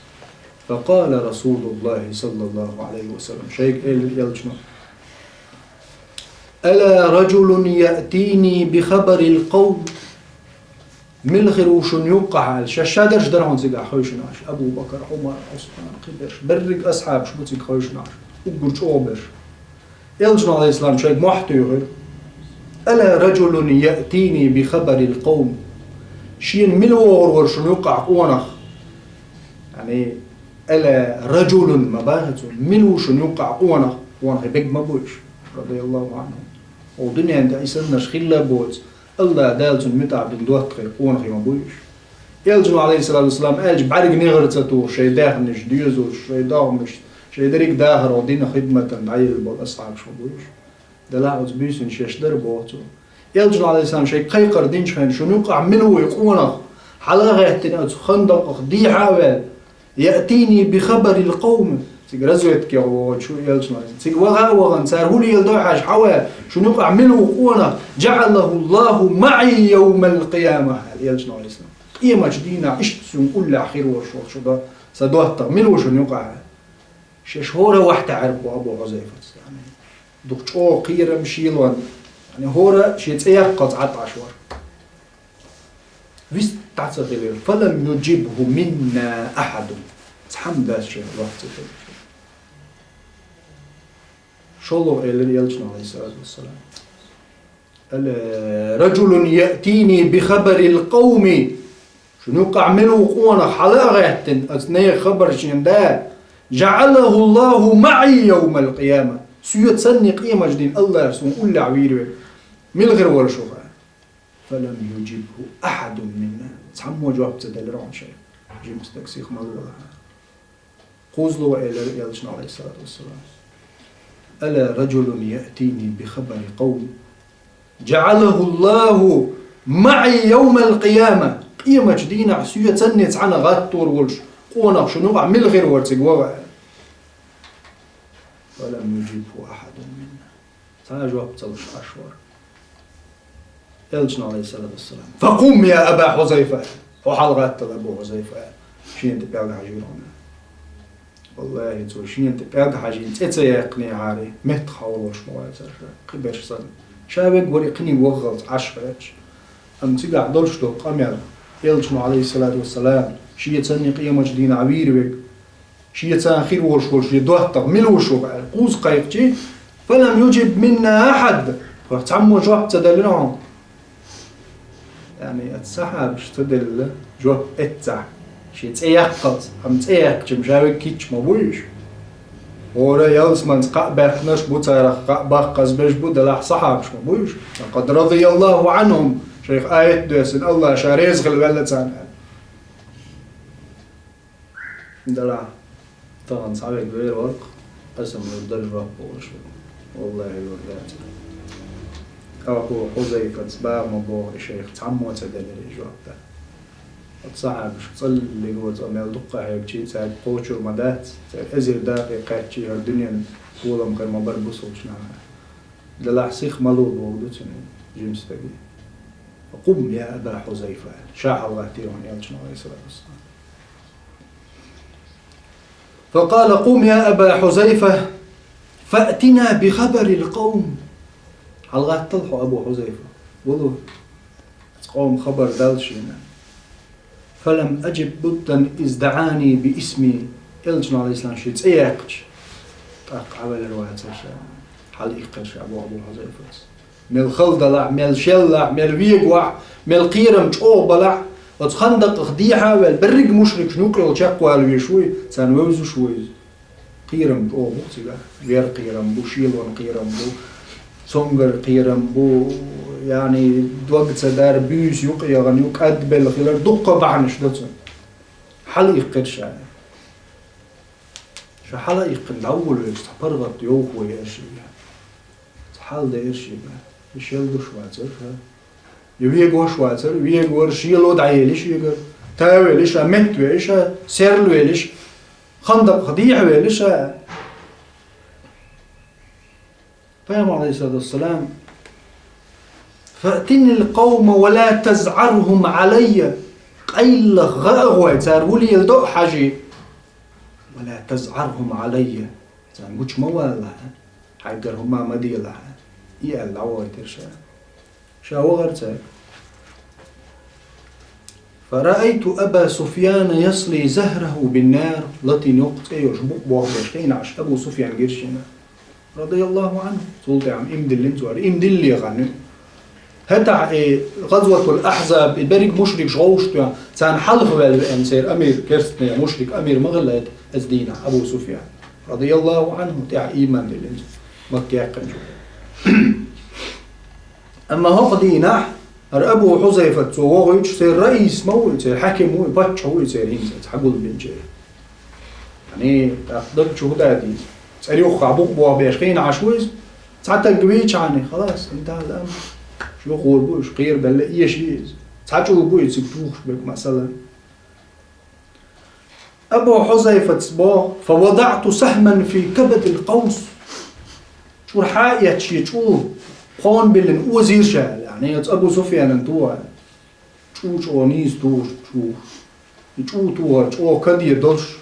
Факъала Расулуллахи саллаллаху Ӏалайхи ва саллам, шайга элира элчано: «Ала ражулун яътини би хабарил къавм». Мила хир ву шуна юккъахь аьлла, шаьш ша дерш дара хьуна цигахь хевшина Ӏаш. Абу Бакар, Ӏумар, Ӏусман, кхиберш, берриг асхьабаш бу цига хевшина Ӏаш. Уггар чӀогӀа берш. Элчано, Ӏалайхиссалам, шайга мохь туьйхира: «Ала ражулун яътини би хабарил къавм». Шена мила вогӀур вара шуна юккъахь къонах? Яъни, «Ала ражулун» ма боху цо, мила ву шуна юккъахь къонах? Къонахий бега ма бу уьш, радияллаху Ӏанхум. Оцу дуьненна тӀехь и саннарш хилла а боцу, АллахӀ Дала цунна муьтӀахь бина доттагӀий, къонахий ма бу уьш. Элчано, Ӏалайхиссалату вассалам, аьлча бӀаьрган негӀарца тухуш, шайн даьхнаш доьзуш, шайн догӀмашца, шайн дерриг а дахар оцу динан хидматана дӀаелла болу асхьабаш ма бу уьш. Делахь оцу буьйсанна шаьш дара боху цо. Элчано, Ӏалайхиссалам, шайга кхайкхар динчу хенахь, шуна юккъахь мила ву и къонах? Хьала а гӀаьттина оцу хандакъах дехьа а ваьлла, «Яътини би хабарил къавм». Цига разведке вогӀучу Элчано, цига ваха а вахана, цара хӀун леладо хьажа хьаваьлла, шуна юкъахь мила ву къонах? «ЖаӀалахуллаху маӀи явмал къияма», аьлла Элчано, Ӏалайхиссалам. Къематчу дийнахь иштта суна уллехь хир волуш волчу до-, сан доттагӀа мила ву шуна юкъахь? Шаьш хӀора вахьтаьӀар бу Абу Хьузайфас. Дукха чӀогӀа кхерам, шелон, яъни хӀора шен цӀе яккхалц Ӏад Ӏаш вара. Вист дӀа ца хилира. «Фалам южибху минна ахьадун». Цхьамма дац шайх жоп ца делира. ШолгӀа элира Элчано, Ӏалайхиссалату вассалам: «Ала ражулун яътини би хабарил къавми». Шуна юккъахь мила ву къонах, хьала а гӀаьттина, оцу нехан хабар шена далахь, «ЖаӀалахуллаху маӀи явмал къияма». Соьца санна къематчу дийнахь АллахӀа суна уллехь вийр верг мила хир волуш ву хьан? «Фалам южибху ахьадун минна». Цхьаммо жоп ца делира хьуна шайх. Жима стаг сиха ма лолахь. КхозлагӀа элира Элчано, Ӏалайхиссалату вассалам: «Ала ражулун яътини би хабари къавм, жаӀалахуллаху маӀи явмал къияма». Къематчу дийнахь соьца санна цхьаьна гӀаттор волуш къонах шуна юкъахь мила хир вара цига ваха? «Фалам южибху ахьадун минна». Цхьа а жоп ца луш Ӏаш вара. Элчано, Ӏалайхиссалату вассалам: «Факъум, я Аба Хьузайфа! Хьо хьалагӀаттал, Абу Хьузайфа!» Шена тӀе пӀелг хьажийра хьуна. Валлахи, цо шена тӀе пӀелг хьажийна цӀе ца яьккхинехьара, меттах хьовлош ма вацара ша, кхиберш санна. Ша вег вари кхиниг ваххалц Ӏаш хьаьча. Амма цигахь долуш долу къамел, Элчано, алейхиссалату вассалам, шен царний къемачу дийнахь вийр вег, шен царна хир волуш волу шен доттагӀа мила ву шу аьлла, кхуза кхайкхичи, «Фалам юджиб минна ахьад», тхох цхьаммо жоп ца делира хьуна. Яъни, оцу сахьабаш ца делла жоп эццахь, шен цӀе яккхалц, амма цӀе яьккхича-м ша вег кийча ма бу уьш. ХӀора ялсаманца кхаъ баьккхинарш бу, царах кхаъ баккхазбеш бу, делахь сахьабаш ма бу уьш. «Лакъад радияллаху анхум», шайх аят доьссина, Аллах ша реза хила ваьлла царна аьлла. Делахь тахана цхьа вег вер вара-кх, аса ма вара дара жоп бохуш ву. Валлахи, вара дацара. Абу Хузайфаца бага ма боху и шайх, цхьаммо ца делира и жоп дан. Оцу сахьабашка цӀаллиг вара цӀа мел дуккха а хьегчий, цаьрга кхочур ма дац, церан эзар дакъе кхаьччий, хӀара дуьненан толам хир ма бара бусулчу наха. Делахь сих ма ло боху ду цуьнан жима стаге. «Къум, я Аба Хузайфа», ша хьалагӀаттийра хьуна Элчано, алейхиссалату вассалам. «Факъала: къум, я Аба Хузайфа, фаътина би хабарил къавм». ХьалагӀаттал хьо, Абу Хузайфа. Вало, оцу къоман хабар дал шена. «Фалам аджид буддан из даани би исми». Элчано, алейхиссалам, шен цӀе яьккхича, тӀаккха Ӏавелира вацара ша. Хьала иккхира ша боху Абу Хузайфас. Мел хала далахь, мел шеллахь, мел вегавахь, мел кхерам чӀогӀа балахь, оцу хандакъах дехьа а ваьлла, берриг мушрикашна юкъа йолу чекхвала везаш вуй, царна вевзаш ву иза. Кхерам чӀогӀа бу цигахь. Вер кхерам бу, шелон кхерам бу, цунгар кхерам бу, яъни дог ца дар, буьйса юкъа яхана ю, кӀадбелла хилар, дуккха бахьанаш ду цуьнан. Хьала иккхира ша. Ша хьала иккхина дӀаволавелча, цхьа паргӀат йовха вай аьлла шега. Цхьа хьал деара шега. И шел гуш вацара ша. И вегош вацара, вегавара, шело дӀаели шегара. Тавели ша, меттавели ша, серлавели ша, хандакъах дехьавели ша. Пайхамар, алейхиссалату вассалам: «Фаътинил къавма ва ла тазъархум алайя». Къайлах гӀа а гӀой, цара ву леладо а хьажий. «Ва ла тазъархум алайя». Царна гучу ма валалахь, хьайгара хӀума ма делахь, и аьлла дӀавахийтира ша. Ша вахара цаьрга. «Фараайту Аба Суфьяна ясли захраху биннар», латин йоккха цӀе йолуш букъ бохбеш хиъна Ӏаш Абу Суфьян гира шена. Радияллаху анху. Цул тӀаьхьа иман диллина цо, иман диллале хан ю. ХӀетахь и ГӀазватул Ахьзаб, и берриг мушрикаш гӀовшто, царна хьалха ваьлла веана церан амир, керстанийн мушрик амир ма хилла хӀета, оцу дийнахь Абу Суфьян. Радияллаху анху, тӀаьхьа иман диллина цо, Макка яьккхинчул. Амма хӀокху дийнахь хӀара Абу Хьузайфат цо вохуьйтуш, церан раис ма ву и, церан хьаьким ву и, паччахь ву и церан хӀинца, хьагулбинчеран. Яъни, тӀаккха даг чу хӀун даьдий? ЦӀерюххехь букъ бохбеш хиъна Ӏаш ву иза. Цхьа таг вийчхьана, халас, интахьал ам. Шу юхур бу, шу кхерабелла эший иза. Цхьа чӀу бу и цига тухуш берг, масала. Абу Хьузайфаца боху: «Фа вадаъту сахман фи кабадил къавс». ЧӀура хьа а эцча, шен чӀу кхонбиллина озийра ша, яъни, оцу Абу Суфьянан тоха. ЧӀу чӀогӀа нийса тухуш чӀу. И чӀу тухар чӀогӀа каде долуш,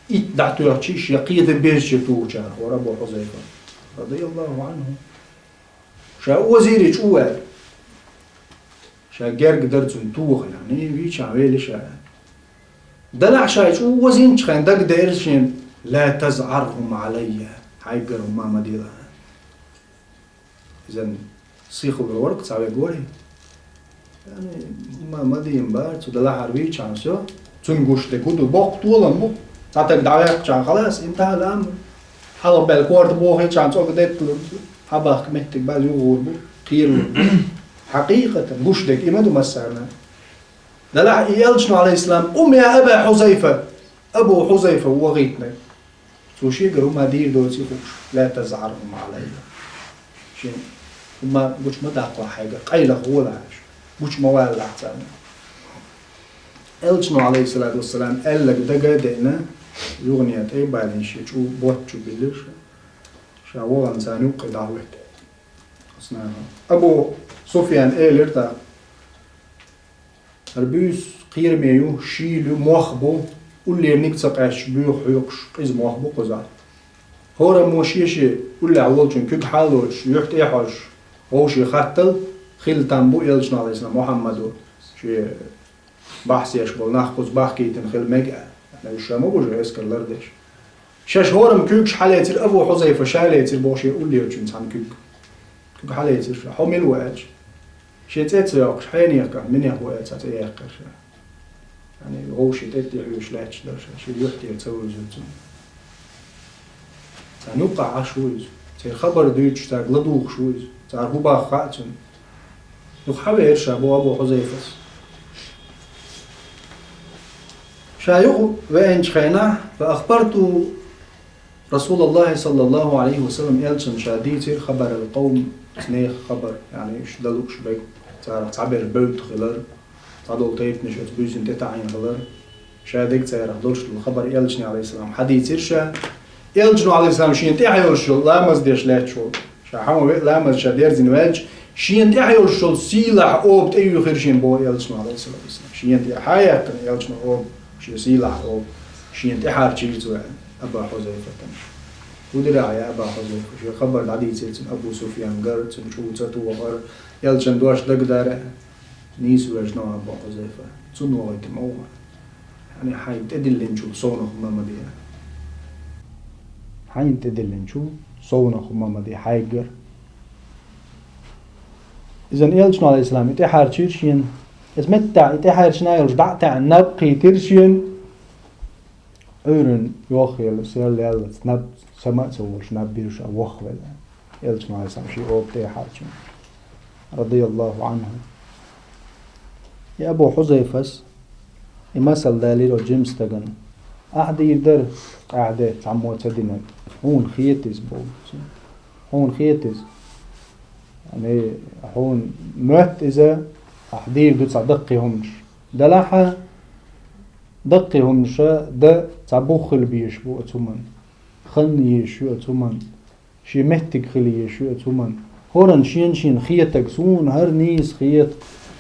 итт дӀатоьхчий шен кхета безаче тухучарах вара Абу Хьузайфа, радияллаху анху. Ша озийра и чӀу аьлла. Ша герга дара цунна тоха, яъни, вийчхьана вели ша. Делахь ша и чӀу озийначу хенахь дагадеара шена: «Ла тазъархум алайя», хьайгара хӀума ма дила. Иза сихалур вара-кх цхьа вег вай. Яъни, ма, ма дийна бара, цу делахьара вийчхьана, всё. Цунна гуш дерг хӀун ду? Боккха толам бу. Цхьа таг дӀаваьккхичхьана, халас, интахьал ам. Хьалха баьлла корта бохийчхьана цӀога детталур ду. Хьабахка меттиг база юхур бу, кхералур бу. Хьакъикъатан гуш дерг и ма ду массарна. Делахь и Элчано, алейхиссалам: «Къум, я Аба Хьузайфа». Абу Хьузайфа ву вахийтинарг. Цо шегара хӀума дийр доций хууш, «Ла тазъархум алайя». Шен хӀума гучу ма даккхалахь хьайгара, къайлаха гӀолахь аша, гучу ма валалахь царна. Элчано, алейхиссалату вассалам, аьлларг дага а деана, юхане тӀе а балийна, шен чӀу ботт чу биллира ша. Ша вахана царна юккъе дӀахӀоьттина. Абу Суфьян элира тӀаккха: «ХӀара буьйса кхераме ю, шийла ю, мох бу, уллерниг а ца къаьсташ, боьха хьоькхуш, къиза мох бу кхузахь. ХӀораммо шен-шен уллехь волчун куьг хьалалоцуш, юьхь тӀе а хьожуш, Вовшийн хаттал хила там бу элчано, Ӏалайхиссалам, Мухьаммада, шен бахьсеш болу нах кхуза бахкийтина хила мега а. Уьш ша ма бу шен эскар лардеш. Шаьш хӀораммо куьйгаш хьалецира, Абу Хьузайфа ша лецира боху шен уллерачун цхьана куьг. Куьг хьалецира ша. Хьо мила ву аьлча? Шен цӀе ца йоккхуш, хьенех кхаьчна, минех ву аьлла цхьа цӀе яьккхира ша. Яъни, вовшийн тӀе тӀе хьоьжуш лаьтташ дара ша, шен юьхь тӀера ца вевзира цунна. Царна юккъахь Ӏаш ву иза. Церан хабар дуьйцуш, цаьрга ладугӀуш ву иза. Цара хӀун боху хаьа цунна. Юха хьавеара ша, боху Абу Хьузайфас. Ша юха веанчу хенахь, фа ахбарту Расулаллахи саллаллаху Ӏалайхи ва саллам, элчанна ша дийцира хабарал къовм, оцу нехан хабар, яъни уьш дан лууш берг, царах цхьаберш бевдда хилар, цхьадолу тайпанаш оцу буьйсанна тӀетаӀийна хилар. Ша дерг царах долуш долу хабар элчане, Ӏалайхиссалам, хьадийцира ша. Элчано, Ӏалайхиссалам, шена тӀаьхьа йолуш йолу ламаз деш лаьтташ волу. Ша хьан ве ламаз ша дерзина ваьлча, шена тӀаьхьа йолуш йолу сийлахь оба тӀеюьйхира шена, боху элчано, Ӏалайхиссалату вассалам. Шена тӀе хьан яьккхина элчано оба, шен сийсахь оба, шена тӀаьхьарчийра цо, аьлла, Абу Хьузайфатана. ХӀун дира ахьа, я Абу Хьузайфа? Шен хабар дӀадийцира цунна Абу Суфьян гар, цунна чӀу ца тохара, элчан дош дагадара. Нийса вежна Абу Хьузайфа. Цунна вахийта ма ву. Яъни хьайна тӀедиллинчул совнах хӀума ма де. Хьайна тӀедиллинчул совнах хӀума ма де хьайгара. Иза элчано, Ӏалайхиссалам, и тӀаьхьарчийра шена. Иза меттахь и тӀаьхьарчийна йолуш дӀа а таьӀна, наб кхийтира шена. Ӏуьйранна йохъелла, сел яьллац, наб сама а ца волуш, наб бирша вохвелла. Элчано, Ӏалайхиссалам, шен оба тӀе а хьарчийна. Радияллаху Ӏанху. И Абу Хьузайфас, и масал далийра оцу жима стагана. Ахьа дийр дара, къаьхьа де, цхьаммо ца динарг. Хьуна хета иза боху. Хьуна хета иза. Яъни, хьуна моьтту иза, ахьа дийр ду цхьа даккхий хӀуманаш. Делахь а, даккхий хӀуманаша дан цхьа бух хила безаш бу оцу хӀуманна. Хан езаш ю оцу хӀуманна. Шен меттиг хила езаш ю оцу хӀуманна. ХӀоранна шен-шена хетаг, суна хӀара нийса хета,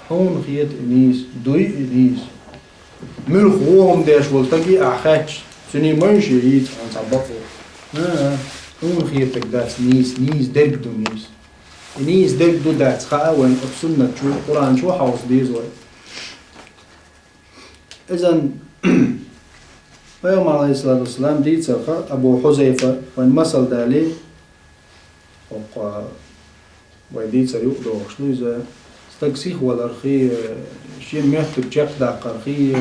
хьуна хета и нийса, дуй и нийса. Муьлха вон хӀума деш волу стаге ахь хаьттича, цуьнан майша йийца хьуна цхьа бакъо. А-а, хьуна хетаг дац нийса, нийса дерг ду нийса. И нийса дерг ду дац хаа вайн оцу суннат чу, Къуръан чу хьовса деза вай. Изан Пайхамар, Ӏалайхиссалату вассалам, дийцарх Абу Хьузайфа, вайн масал далий, хӀокху вай дийцар юкъадохуш ду иза, стаг сихвалархий, шен моьттиг чекхдаккхархий,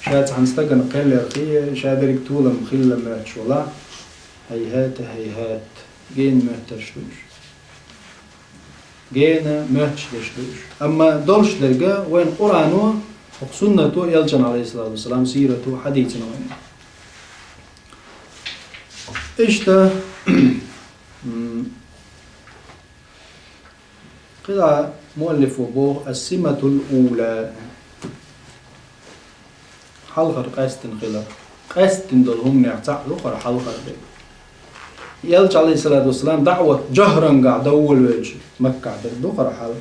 ша цхьана стагана кхеллархий, ша дерриг толам хилла моьттуш валахь, хӀайхӀата, хӀайхӀат, гена моьттарш ду уьш. Гена моьттуш дерш ду уьш. Амма долуш дерг вайн Къуръано, хӀокху суннато, элчан, Ӏалайхиссалату вассалам, сирато хьадийцина вайна. Иштта, м, кхидӀа муаллифо боху: «Ас-симатул ула». Хьалхара къаьстина хилар. Къаьстина долу хӀуманех цхьаъ ду хӀара хьалхара дерг. Элча, Ӏалайхиссалату вассалам, даӀват жахӀрангахь дан волавелча, Маккахь дерг ду хӀара хьал.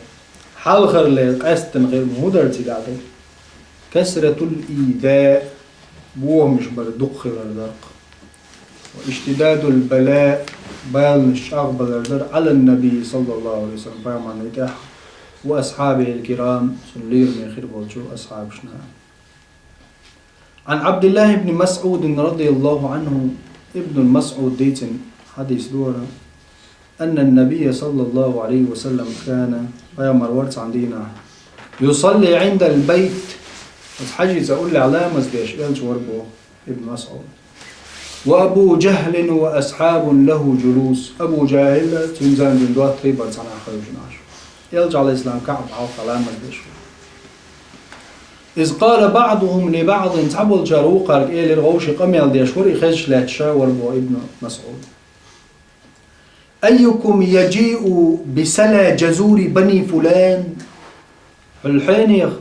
Хьалхара лер къаьстина хилар хӀун дара цигахь дерг? Касратул иза, бохамаш бар дукха хилар дара-кх. Ва иштидадул бала, баланаш чӀагӀбалар дара, Ӏалан набий, саллаллаху Ӏалайхи ва саллам, пайхамарна тӀехь, ва асхьабихил кирам, цуьнан лераме хир болчу асхьабашна. Ӏан Ӏабдиллахи ибн МасӀудин радияллаху Ӏанху, Ибн МасӀуда дийцина хьадис ду хӀара, анна набийя саллаллаху Ӏалайхи ва саллам кана, пайхамар вара цхьана дийнахь, юсалли Ӏиндал байт, оцу хьаьжцӀа уллехь ламаз деш элча вара боху Ибн МасӀуд. Ва Абу Жахлин ва асхьабун лаху жулус, Абу Жахил, цуьнан занзин доттагӀий бара цхьанхьа хевшина Ӏаш. Элча, Ӏалайхиссалам, КаӀба хьалха ламаз деш вара. Из къала баӀдухум ли баӀдин, цхьаболчара вукхарга элира, вовшийн къамел деш вара, и хезаш лаьтташ вара боху Ибн МасӀуд. Айюкум яжиу бисала жазури бани фулан? Хьуьлхьенех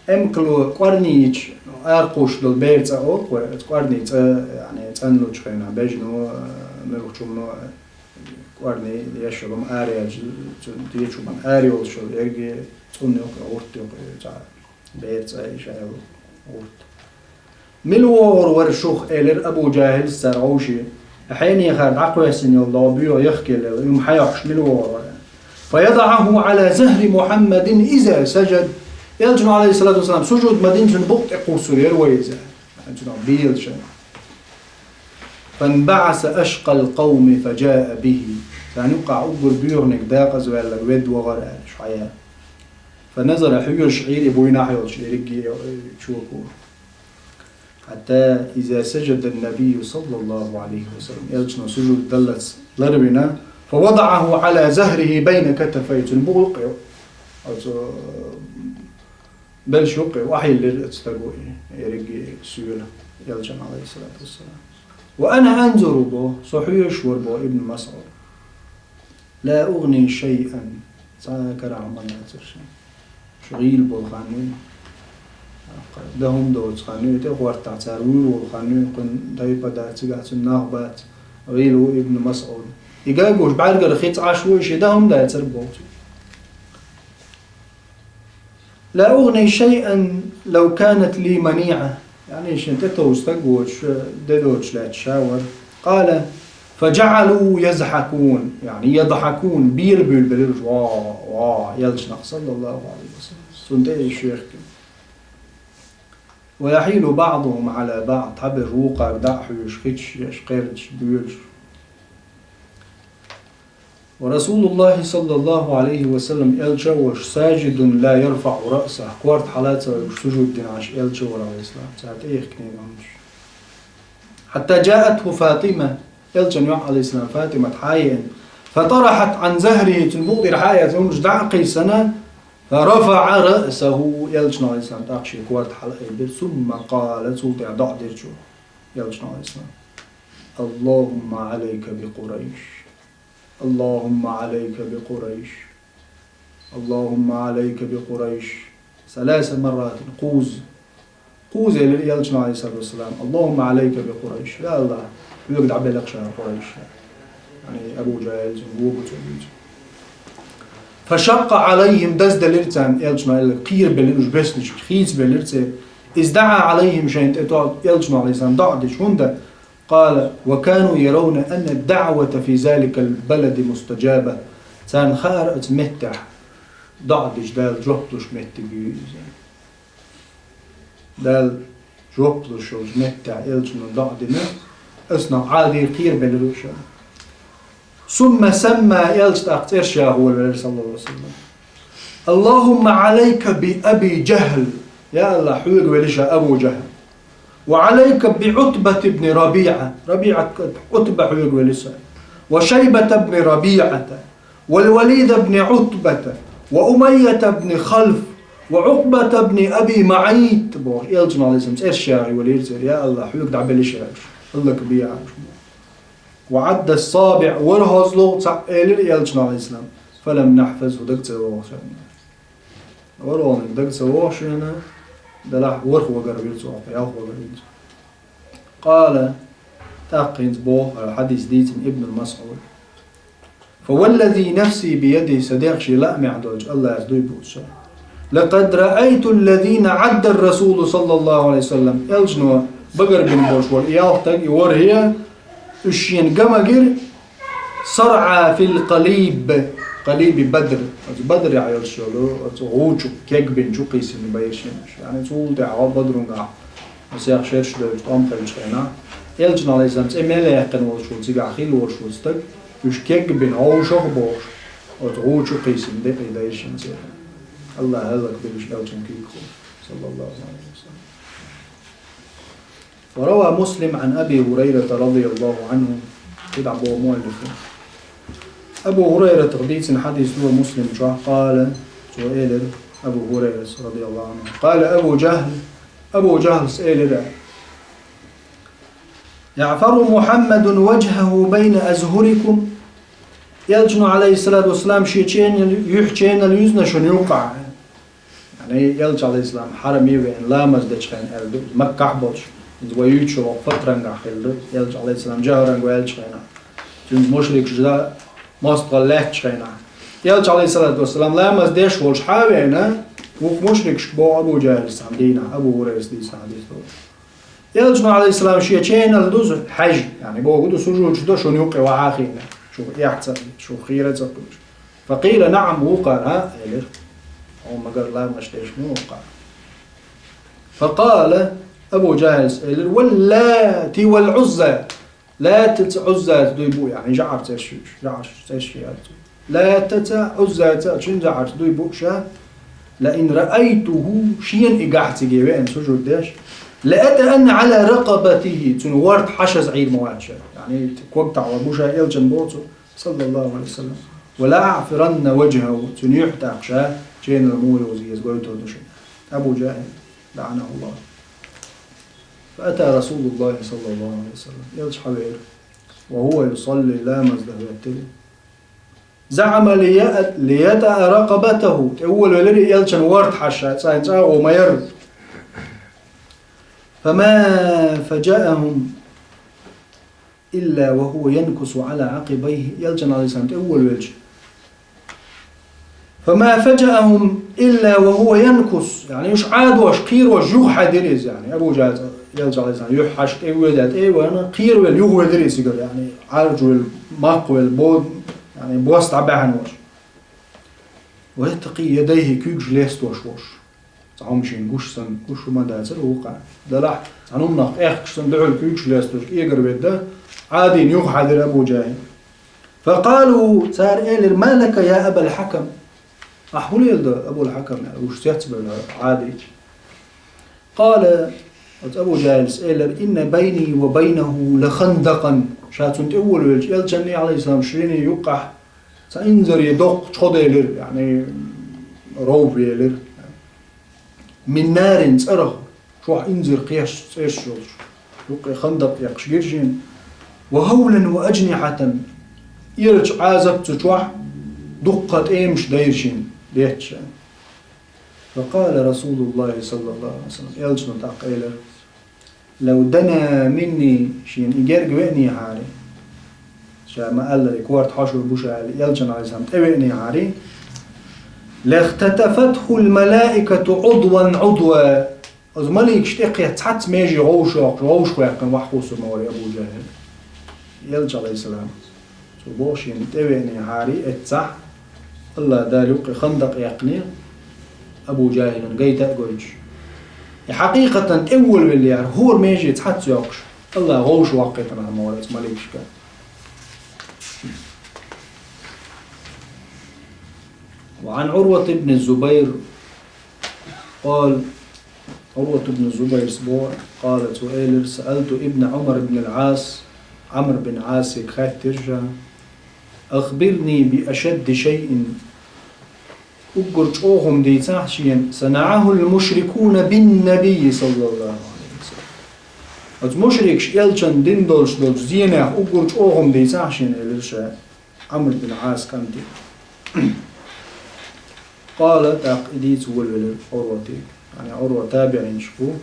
эмкало кӀорничу аркхуш долу бер цӀа олу вай, оцу кӀорни цӀа, яъни цӀанлучу хенахь бежано, муьлххачунно кӀорни еш йолу ма араелча, цу дечу ма ара йолуш йолу ерриге цӀун юкъа, гӀурт юкъа, цӀа бер цӀа иша аьлла гӀурт. Мила вогӀур вара шух, элира Абу Жахьилс цара вовше, хьенехара дӀакхоьссина йолу догӀу боьха яхкелла, уьма хьайохьуш мила вогӀур вара? فيضعه على زهر محمد إذا سجد. Элчано, алейхиссалату вассалам, сужуд ма динчун букъ тӀе кхуссур яр вай иза. Элчано биел шайна. فانبعث أشقى القوم فجاء به. Царна юкъахь уггар боьханиг дакъазваьлларг вед вахара аьлла шайна. فنظر, хьоьжуш Ӏийра и буйнахь йолчу ерриге чоко. حتى إذا سجد النبي صلى الله عليه وسلم. Элчано сужуд даллалц ларвина. فوضعه على زهره بين كتفيه. Цуьнан букъ юккъе, оцу белш юккъе охьайиллира оцу стага и ерриге соьла Элчан, алейхиссалату вассалам. وأنا أنظر, боху, со хьоьжуш вара, боху Ибн МасӀуд. لا أغني شيئا. Цхьа а карахь ма дацара шен. Шу гӀийла болу хан ю. Дан хӀума доцу хан ю. И тӀе хӀоттахь цара вуьйр волу хан ю. Кхуьнан тайпа дац, цигахь цуьнан нах бац. ГӀийла ву Ибн МасӀуд. И гайгуш бӀаьргара хица Ӏаш ву, и шен дан хӀума дацара боху. لا أغني شيئا لو كانت لي منيعة. Яъни шен тӀетовжа стаг воцуш, де доцуш лаьтташ ша вара. قال: فجعلوا يزحكون, яъни يضحكون, бер буьйлабелира уьш, ва, ва, Элчанах, саллаллаху алейхи ва саллям. Цунна тӀе и шех кина. ويحيل بعضهم على بعض, цхьаберш вукхарга дӀа а хьоьжуш, хица еш, кхердаш, боьлуш. ورسول الله صلى الله عليه وسلم, Элча а волуш, ساجد لا يرفع رأسه, корта хьала а ца оьгуш, сужуд дина Ӏаш Элча вара, алейхиссалам, цара тӀеихкинера хӀуманаш. حتى جاءته فاطمة, Элчан йоӀ, алейхиссалам, Фатимат хьа а еана, فطرحت عن زهره, цуьнан букъ тӀера хьа а яьцна, хӀуманаш дӀа а кхийсина, فرفع رأسه, Элчано, алейхиссалам, тӀаккха шен корта хьалаайбира, ثم قال, цул тӀаьхьа доӀа дира цо, Элчано, алейхиссалам: اللهم عليك بقريش. اللهم عليك بقريش. اللهم عليك بقريش. ثلاث مرات, кхузза. Кхузза элира Элчано, алейхиссалату вассалам: اللهم عليك بقريش. Я АллахӀ, хьоьга дӀабелла-кх ша Къурайш. Яъни Абу Джахьл, цуьнан вон бу цо дуьйцу. فشق عليهم, дазделира царна Элчано, аьлла, кхерабелира уьш беснички, хийцабелира церан. إذ دعا عليهم, шайна тӀе тоьхна Элчано, алейхиссалам, доӀа дича, хӀунда قال: وكانوا يرون أن الدعوة في ذلك البلد مستجابة. Царна хаьара оцу меттехь доӀа дича Дала жоп луш меттиг ю иза. Дала жоп луш йолчу меттехь Элчано доӀа дина, оцунах Ӏадийра кхерабелира уьш. ثم سمى, Элча тӀаккха цӀераш яха волавелира, саллаллаху алейхи ва саллям: اللهم عليك بأبي جهل. Я АллахӀ, хьоьга велира ша Абу Джахьл. وعليك بعتبة بن ربيعة, РабиӀат, Ӏутба хьоьга велира сан. وشيبة بن ربيعة, والوليد بن عتبة, وأمية بن خلف, وعقبة بن أبي معيط, бохуш, Элчано, алейхиссалам, цӀераш яхий валийра церан, я АллахӀ, хьоьга дӀабелира ша уьш, хӀаллакбе уьш. وعد السابع, ворхӀазлогӀа цхьаъ элира Элчано, алейхиссалам, فلم نحفظه, дага ца вогӀу шена. ВорхӀалгӀаниг дага ца вогӀу шена, делахь ворхӀ вагар вира цо, ялх вагар вира цо. قال, тӀаккха хӀинца боху, хьадис дийцина Ибн МасӀуд: فوالذي نفسي بيده, сан дегӀ шен лаамехь долчу АллахӀца дуй боху ша. لقد رأيت الذين عد الرسول صلى الله عليه وسلم, Элчано багарбина болуш волу и ялх стаг, и ворхӀе, уьш шена ган ма гира, صرعى في القليب, къалиби Бадр. Оцу Бадрехь йолуш йолу оцу гӀу чу, кегбина чу кхийсина байра шена уьш. Яъни цул тӀаьхьа Бадрунгахь масех шераш девлча тӀом хилчу хенахь, Элчано, алейхиссалам, цӀе мел яьккхина волуш волу, цигахь хилла волуш волу стаг, уьш кегбина, гӀовшах а бохуш, оцу гӀу чу кхийсина декъий дайра шена церан. АллахӀ хӀаллакбелира уьш Элчанан куьйгахула, саллаллаху алейхи ва саллям. وروى مسلم عن أبي هريرة رضي الله عنه, кхидӀа боху муаллифа. Абу ХӀурайратах дийцина хьадис ду Муслим чохь, قال, цо элира, Абу ХӀурайрас, رضي الله عنه: قال أبو جهل, Абу Джахьлас элира: يعفر محمد وجهه بين أظهركم. Элчано, алейхиссалату вассалам, шен ченал, юьхь ченал юьзна шуна юккъахь. Яъни Элча, алейхиссалам, хьараме веана, ламаз дечу хенахь аьлла ду, Маккахь болчу, иза вай юьйцуш йолу фатрангахь хилла ду, Элча, алейхиссалам, жахӀаранга ваьллачу хенахь, цуьнца мушрикаш мостагӀалла лаьттачу хенахь. Элча, алейхиссалату вассалам, ламаз деш волуш хьа а веана, вукху мушрикашка боху Абу Джахьлас цхьана дийнахь, Абу ХӀурайрас дийцина хьадис ду. Элчано, алейхиссалам, шен ченал дузу хьаьжна, яъни боху ду, сужуд чу до шуна юккъе вахьа а хиъна, шух эхь ца хилча, шух хийра ца хуьлуш. فقيل نعم, ву-кх ара, а, элира. Хьо магар ламаз деш ма ву-кх ара. فقال, Абу ДжахӀила элира: واللات والعزى. Латаца, Ӏуззаца дуй бу, яъни жӀарца цӀераш, жӀарца цӀераш яц. Латаца, Ӏуззаца, шин жӀарца дуй бу ша, لئن رأيته, шена и гахь цига веана сужуд деш, لأطأن على رقبته, цун ворта хьашаза Ӏийр ма вац ша. Яъни, ког тӀехь вар бу ша, элчан боху цо, صلى الله عليه وسلم, ولأعفرن وجهه, цун юьхь тӀаккха ша ченал муха йовза еза гойтур ду шуна. Абу ДжахӀил, لعنه الله. فأتى رسول الله صلى الله عليه وسلم, элча хьавеара, وهو يصلي, ламаз дан хӀоьттира. زعم ليأ-، ليطأ رقبته, тӀе волавелира элчан ворта хьаша, цӀайн чӀагӀо ма яра. فما فجأهم إلا وهو ينكص على عقبيه, элчан, عليه السلام, тӀе волавелча. فما فجأهم إلا وهو ينكص, яъни уьш Ӏадош, кхерош юха хьаьдира иза, яъни Абу ДжахӀила, элча, عليه السلام, юьхь хьаша тӀе воьдий, тӀе а веана, кхеравелла юхавелира иза цигара, яъни Ӏаржвелла, макхвелла, бо-, яъни бос дӀабаьхьна волуш. ويتقي يديه, куьйгаш лестош волуш. Цхьа хӀума шена гуш санна, гуш хӀума дацара вукхаьа. Делахь, цхьана хӀуманах къехкаш санна, дуьхьал куьйгаш лестош, кӀегар ведда, Ӏадийна юха хьаьдира Абу ДжахӀил. فقالوا, цара элира: ما لك يا أبا الحكم؟ Ахь хӀун леладо, Абул-Хьакам, аьлла, уьш цецбевлла Ӏадийча. قال, оцу Абу ДжахӀила элира: إن بيني وبينه لخندقا. Ша цунна тӀе а волавелча, элчанний, عليه السلام, шинний юккъехь цхьа инзаре доккха чхьо делира, яъни ров елира. من نار, цӀарах, чохь инзаре кхеш цӀераш йолуш, юккъе хандакъ эккхаш гира шена. وهولا وأجنحة, элча Ӏазап цу чохь дуккха тӀемаш дайра шена, детташ. فقال رسول الله صلى الله عليه وسلم, элчано тӀаккха элира: لو دنا مني, шена и герга веанехьара, ша ма-аллара, и корта хьошур бу ша аьлла, элчан, عليه السلام, тӀе веанехьара, لاختطفته الملائكة عضوا عضوا. Оцу маликаш тӀекхетта цхьацца меже гӀовш йоккхуш, гӀовш кхоьккхина ваха кхуссур ма вара Абу ДжахӀил. Элча, عليه السلام, цо боху шена тӀе веанехьара, эццахь АллахӀ Дала юккъе хандакъ яьккхинера, Абу ДжахӀилан гайта а гойтуш. И хьакъикъатан тӀе а волавелла яра, хӀора меже цхьацца йоккхуш, АллахӀа гӀовш ваккхийтина ма вара оцу маликашка. وعن عروة بن الزبير قال, Урват ибн Зубайрс боху, قال, цо элира: سألت ابن عمرو بن العاص, Ӏамр бин Ӏасига хаьттира ша: أخبرني بأشد شيء, уггар чӀогӀа хӀума дийцахьа шена, صنعه المشركون بالنبي صلى الله عليه وسلم. Оцу мушрикаш элчан дина долуш долчу зенех уггар чӀогӀа хӀума дийцахьа шена, элира ша Ӏамр бин Ӏас кӀанте. قال, тӀаккха и дийца волавелира Урвате. Яъни Урва табиӀинаш бу,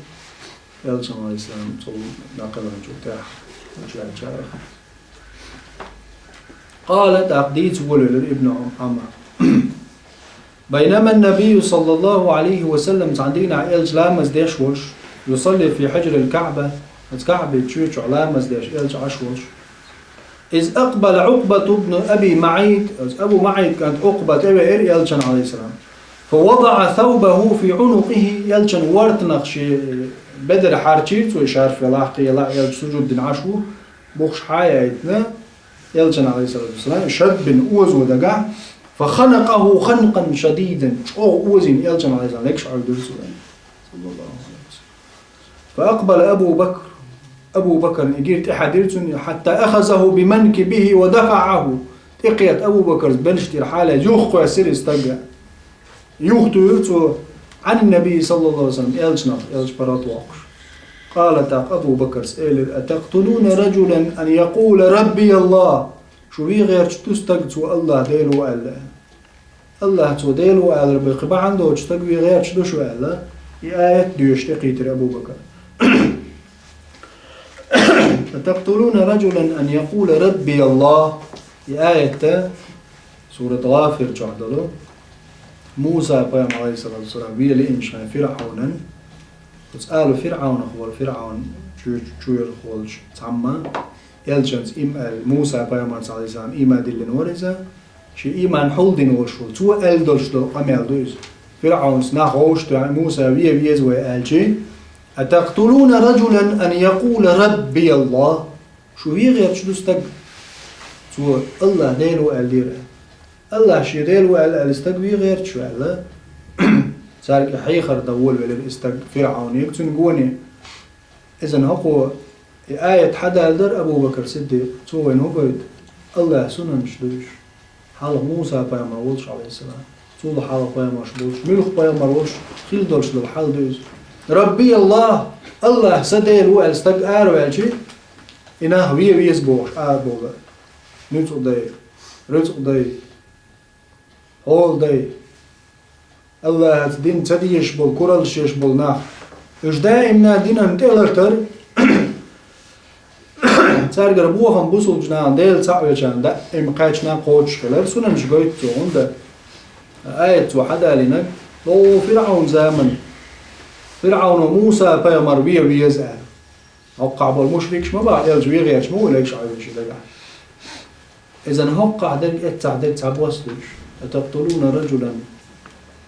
элчан, عليه السلام, цул дӀакхелхинчул тӀаьхьа гучуваьллачарах. قال, тӀаккха дийца волавелира ибн Ӏамр. بينما النبي صلى الله عليه وسلم, цхьана дийнахь элча ламаз деш волуш, يصلي في حجر الكعبة, оцу КаӀбин чоь чохь ламаз деш элча Ӏаш волуш. إذ أقبل عقبة بن أبي معيط, оцу Абу МаӀит кӀант Ӏукъба тӀевеара элчан, عليه السلام. فوضع ثوبه في عنقه, элчан вортанах шен бедар хьарчийра цо, и шарф ялахь, кхин ялахь, элча сужуд дина Ӏаш ву, бухуш хьаяйтина, элчан, عليه الصلاة والسلام, и шад бина озо дагахь, فخنقه خنقا شديدا, чӀогӀа озийна элчан, عليه السلام, легаш Ӏуьйдира цо. صلى الله عليه وسلم. فأقبل أبو بكر, Абу Бакарна и гира тӀехьаьдира цунна, حتى أخذه بمنكبه ودفعه. ТӀекхетта Абу Бакарс белшаш тӀера хьалаьцна, юхакхоьссира и стаг. Юхатуьйхира цо, عن النبي صلى الله عليه وسلم, элчанах, элча паргӀатвоккхуш. قال, тӀаккха Абу Бакарс элира: أتقتلون رجلا أن يقول ربي الله؟ Шу вен гӀерташ ду стаг, цо АллахӀ Дела ву аьлла? АллахӀ цо Дела ву алар бен кхин бахьана доцуш стаг вен гӀерташ ду шу аьлла, и аят доьшуш тӀекхийтира Абу Бакар. أتقتلون رجلا أن يقول ربي الله؟ И аят сурат ГӀафир чохь долу, Муса пайхамар, عليه الصلاة والسلام, вен лиъна шайн ФирӀавнан, оцу алу ФирӀавнах волу, ФирӀавн чу-, чуьрах волчу цхьамма, элчанца им аьлла, Муса пайхамарца, عليه السلام, ийман диллина вара иза, Шен ийман хьулдина волуш ву. Цо аьлла долуш долу къамел ду иза. ФирӀавнас нах вовшахтоьхна Муса вен веза вай аьлча: «أتقتلون رجلا أن يقول ربي الله». Шу вен гӀерташ ду стаг? Цо Аллах Дела ву аьллера. Аллах шен Дела ву аьлла, аьлла стаг вен гӀерташ ву аьлла. Цаьрга хьехар дан волавелира и стаг ФирӀавне, цуьнан гоне. Иза хӀокхо и аят хьадалдара Абу Бакр Сиддикъ, цо вайна хӀун гойту? Аллахь сунанаш ду уьш. Хьалха Муса пайхамар волуш, Ӏалайхиссалам, цул хьалха пайхамарш болуш, муьлхха пайхамар волуш, хилла долуш долу хьал ду иза. «Рабби Аллах, Аллах сан Дела ву», аьлла стаг араваьлча, и нах вен веза бохуш арабовлар. Нуьцкъа дай, рицкъа дай, хьола дай. Аллахьаца дин ца дезаш болу, кураллаш еш болу нах. Уьш даимна динан тӀе латар, цаьргара бохам бусулбачу нахана Дела цхьаъ велчарна даим кхаьчна кхочуш хилар, сунанаш гойту цо, хӀунда аят цо хьадалийнарг, ло ФирӀавн заман, ФирӀавно Муса пайхамар вен веза аьлла. ХӀоккхахь болу мушрикаш ма баха, элча вен гӀерташ ма ву легаш Ӏойвина ши дагахь. Иза хӀоккхахь дерг, эццахь дерг цхьабосса ду уьш. «أتقتلون رجلا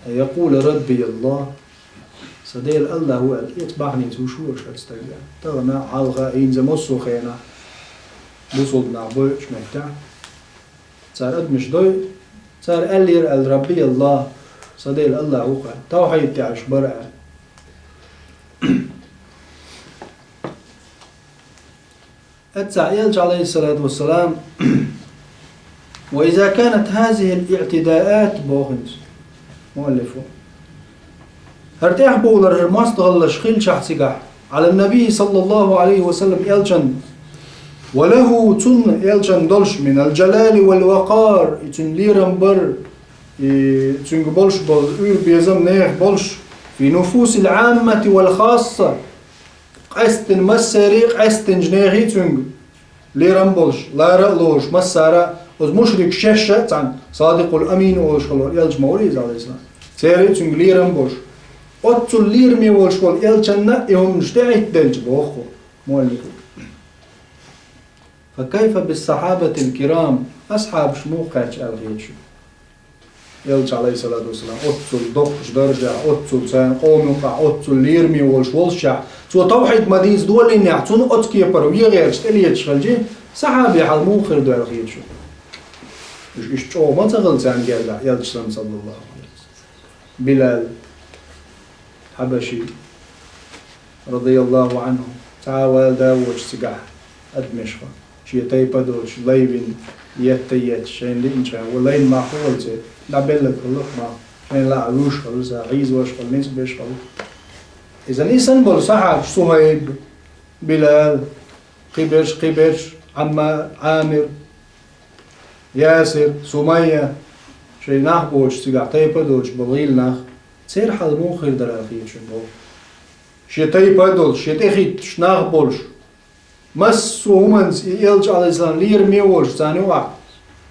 أن يقول ربي الله». Сан Дела Аллах ву аьлла, эца бахьаница вуьш ву аша оцу стага. Тахана, хьалха, хӀинца массо а хенахь, бусулба нах бойучу меттехь, цара адамаш дой, цара аьллера аьлла: «Рабби Аллах, сан Дела Аллах ву-кх», аьлла. Тавхьид тӀехь уьш бара аьлла. Эццахь элча, Ӏалайхиссалату вассалам: «وإذا كانت هذه الاعتداءات», боху иза муаллифо. ХӀара тӀехбовлар, хӀара мостагӀаллаш хилчахь цигахь, «على النبي صلى الله عليه وسلم», элчан, «وله», цунна, элчан, долуш, «من الجلال والوقار», и цуьнан лерам бар, и цуьнга болуш болу уьйр-безам нехан болуш, «في نفوس العامة والخاصة», къаьсттина массерий, къаьсттинчу нехий цуьнга лерам болуш, лара а лоруш, массара а, оцу мушрикаш шаьш а цхьаьна, Садикъул Амин олуш хилла элча ма вара иза, Ӏалайхиссалам. Церан а цуьнга лерам болуш. Оццул лераме волуш волу элчанна и хӀуманаш тӀехӀиттаделча, боху муаллифо. «فكيف بالصحابة الكرام», асхьабаш муха кхаьчча аьлла хета шуна? Элча, Ӏалайхиссалату вассалам, оццул доккхачу даржехь, оццул царна къоман юкъахь, оццул лераме волуш волушехь, цо тавхьид ма дийца долийнехь, цунна оцу кепара вен гӀерташ тӀелеташ хилча, сахьабий хьал муха хир ду аьлла хета шуна? Уьш иштта чӀогӀа ма ца хилла царна гергахь, элча санна, саллаллаху Ӏалайхи ва саллам. Билал, Хьабаши, радияллаху Ӏанху, цхьа а вала да воцуш цигахь адамашха, шен тайпа доцуш, лай вина, етта а етташ, шайна лиъначарна, лайна мах ву валла церан, дӀабелларг хилла-кх мах, шайна лаахь вуьйш хилла, ца хьийзош хилла, ницкъ беш хилла. Иза и санна болу сахьабаш: Сухайб, Билал, кхиберш, кхиберш, Ӏаммар, Ӏамир, Ясир, Сумайя, шайн нах боцуш цигахь, тайпа доцуш болу гӀийла нах, церан хьал муха хир дара аьлла хета шуна боху? Шен тайпа долуш, шен тӀехӀитташ нах болуш, массо а хӀуманца и элча, Ӏалайхиссалам, лераме волуш царна юкъахь,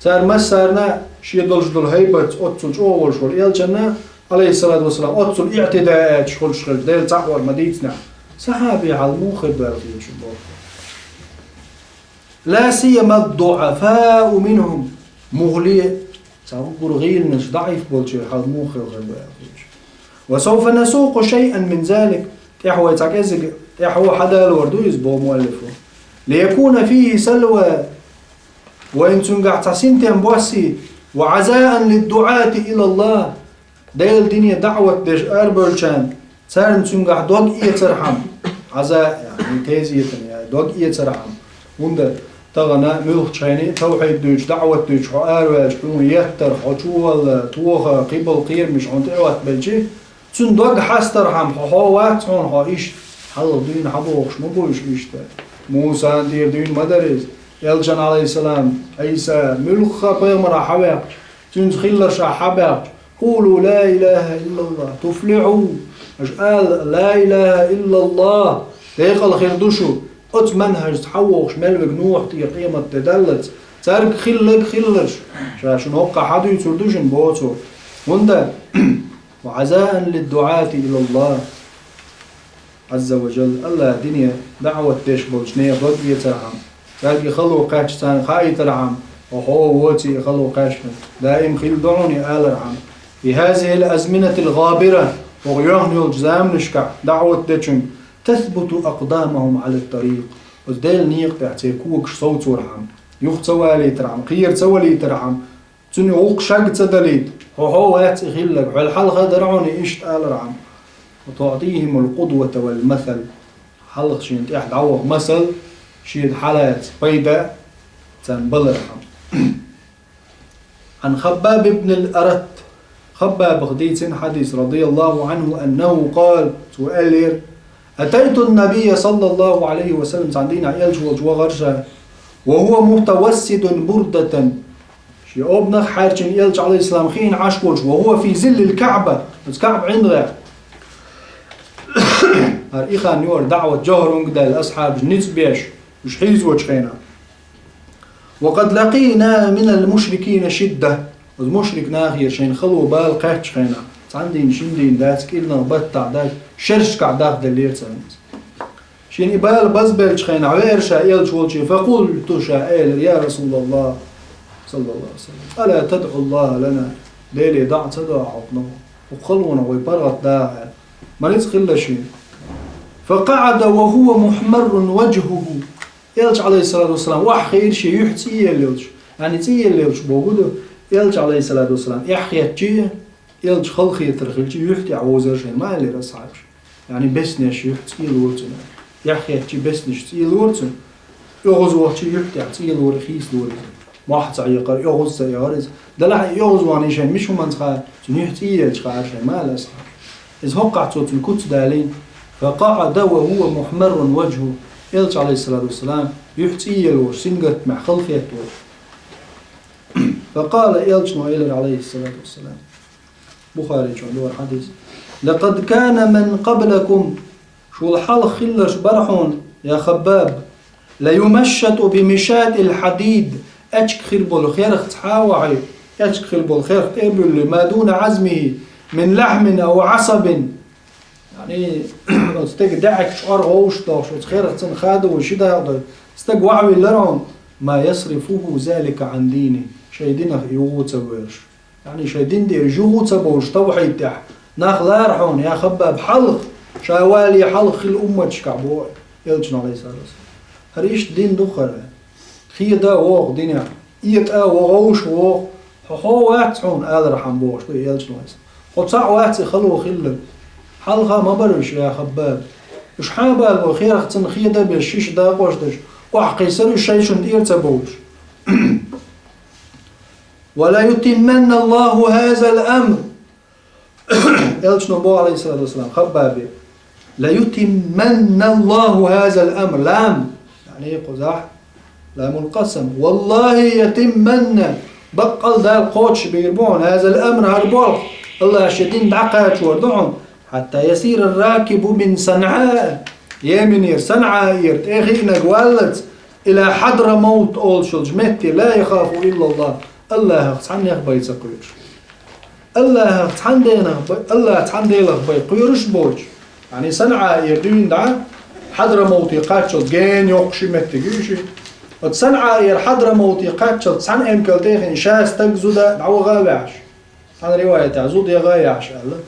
цара массарна шен долуш долу хӀайбатца оццул чӀогӀа волуш волу элчанна, Ӏалайхиссалату вассалам, оццул иӀтидааташ хуьлуш хилча, Дела цхьаъ вар ма дийцинехь, сахьабий хьал муха хир ду аьлла хета шуна боху? لا سيما الضعفاء منهم, муххале а цхьа уггар гӀийланаш, даӀиф болчеран хьал муха хир ду аьлла хета шуна. وسوف نسوق شيئا من ذلك, тӀаьхьа вай цхьа кӀеззиг, тӀаьхьа хьадалор ду иза, боху муаллифо. ليكون فيه سلوى, вайна цуьнгахь цхьа синтем боссий, وعزاء للدعاة إلى الله, Делан дине даӀват деш арабевллачарна, царна цуьнгахь дог эцархьама, Ӏаза, яъни тезетан, яъни дог эцархьама. ХӀунда тахана муьлххачу хенахь а тавхьид дуьйцуш, даӀват дуьйцуш хьо араваьлча, хьуна еттара, хьо чувалла, тоха, кхиболу кхерамаш хьуна тӀехӀоттабелча, цуьнан дог хьастархьама, хьо, хьо вац хьуна хьо иштта, хьалха дуьйна хьабохуш ма бу уьш иштта. Мусан тӀера дуьйна ма дара иза. Элчан, Ӏалайхиссалам, Ӏийса, муьлхха а пайхамарах хьаваьккхича, цуьнца хилларшах хьабаьхча, قولوا لا إله إلا الله تفلحوا. Аша ала: لا إله إلا الله, декъала хир ду шу. Оцу манхӀажца хьавогӀуш мел верг Нухь тӀера къематде даллалц, цаьрга хилларг хилларш, ша шуна хӀоккхахь хьадуьйцур ду шуна, боху цо. ХӀунда, وعزاء للدعاة إلى الله عز وجل, Аллахьан дине даӀват деш болчу нехан дог эцархьама, цаьрга хало кхаьчча царна хаийтархьама, Хьо воций хало кхаьчна, даим хилла ду хьуна и алархьама. في هذه الأزمنة الغابرة, хӀокху йоьхна йолчу заманашкахь даӀват дечуьнга, تثبت أقدامهم على الطريق. Оцу Делан некъа тӀехь церан когаш совцорхьама, юха ца валийтархьама, кхера ца валийтархьама, цуьнан гӀуллакх шаг ца далийта, хьо хьо вац и хилларг, хьол хьалха дара хьуна иштта алархьама. وتعطيهم القدوة والمثل. Хьалха шена тӀехь дӀаваха масал, шена хьалаца пайда царна балархьама. عن خباب بن الأرت. Хаббабах дийцина хьадис, رضي الله عنه أنه قال, цо аьллера: أتيت النبي صلى الله عليه وسلم, цхьана дийнахь элча волчу вахара ша, وهو متوسد بردة, шен обанах хьаьрчина элча, عليه السلام, хиъна Ӏаш волчу, وهو في ظل الكعبة, оцу КаӀба ӀиндагӀехь. ХӀара и хан ю хӀара даӀват жовхӀар хӀунга даьлла, асхьабаш ницкъ беш, уьш хьийзочу хенахь. وقد لقينا من المشركين شدة. Оцу мушрик нахера шайна хало бала кхаьччу хенахь, цхьана дийнахь, шина дийнахь дац, кӀирнах баттахь дац, шершкахь дахделлера царна иза. Шена и бала базбеллачу хенахь веара ша элча волчу, فقلت, ша элира: يا رسول الله, صلى الله عليه وسلم, ألا تدعو الله لنا, Деле доӀа ца до ахьа хӀокхунах? ХӀокху халонах вай паргӀат даха аьлла. Ма ницкъ хилла шена. فقعد وهو محمر وجهه. Элча, عليه الصلاة والسلام, охьахиира шен юьхь цӀиелла йолуш. Яъни цӀиелла йолуш бохург ду, элча, عليه الصلاة والسلام, эхь хеттачий, элча халахетар хилчий, юьхь тӀехь вовзара шайна, ма аьллера асхьабаш. Яъни беснеш юьхь цӀиелора цуьнан. Эхь хеттачий беснеш цӀиелора цуьнан. ОьгӀазвахчий юьхь тӀехь цӀиелора, хийцалора иза. Мохь ца хьекхара, оьгӀаз ца эгӀара иза. Делахь и оьгӀазвахний шайна мича хӀуманца хаьа, цуьнан юьхь цӀиелча хаьара шайна, ма аьлла асхьабаш. Иза хӀокхахь цо цуьнан куц далийна. فقعد وهو محمر وجهه. Элча, عليه الصلاة والسلام, юьхь цӀиелла волуш, сингаттамехь халахетта волуш. فقال, элчано элира, عليه الصلاة والسلام. Бухари чохь ду хӀара хьадис. لقد كان من قبلكم, шул хьалха хилларш бара хьуна, я Хаббаб, ليمشط بمشاط الحديد, аьчка хир болу херхца хьа а вахьий, аьчка хир болу херх тӀе а буьллий, ما دون عظمه من لحم أو عصب. Яъни, оцу стеган даьӀахк чкъор гӀовш дохуш, оцу херхцан хадо ши дакъа дой, стаг вахьавиллара хьуна, ما يصرفه ذلك عن دينه, шайн динах юха ца воьрзуш. Яъни шайн дин тӀера юха ца бовлуш, тавхьид тӀехь нах лара хьуна, я Хаббаб, хьалха, ша вале хьалха хилла умматашкахь боху элчано, عليه الصلاة والسلام. ХӀара иштта дин ду хӀара. Хеда вогӀу динехь, этӀа вогӀу, вовш вогӀу, хьо хьо вац хьуна алархьама бохуш ду элчано, عليه الصلاة والسلام. Хьо цхьаъ вац и хало хилларг. Хьалха ма бара уьш, я Хаббаб. Уьш хьан бала бу, херхцан хеда а беш, шиша дакъош деш, охьакхийсара уьш шайшинна тӀера ца бовлуш. وليتمن الله هذا الأمر. Элчано боху, عليه الصلاة والسلام, Хаббабе: ليتمن الله هذا الأمر. Лам, яъни кхузахь, لام القسم. والله يتمن. Баккъал Дала кхочушбийр бу хьуна, هذا الأمر, хӀара болх. АллахӀа шен дин дӀакхачор ду хьуна. حتى يسير الراكب من صنعاء, Йеменера, СанӀаэра тӀе хиънарг валлалц, إلى حضرموت олуш йолчу метте, لا يخاف إلا الله, АллахӀах цхьаннех бай ца кхоьруш. АллахӀах цхьана денах бай, АллахӀ цхьана Делах бай кхоьруш боцуш. Яъни СанӀаэра дуьйна дӀа, Хьадрамовте кхаччалц гена йоккха ши меттиг ю ши. Оцу СанӀаэра Хьадрамовте кхаччалц цхьана эмкал тӀе а хиъна, ша стаг, зуда дӀаваха а ваьхьаш. Цхьана риваятехь зуда яха а яхьаш аьлла.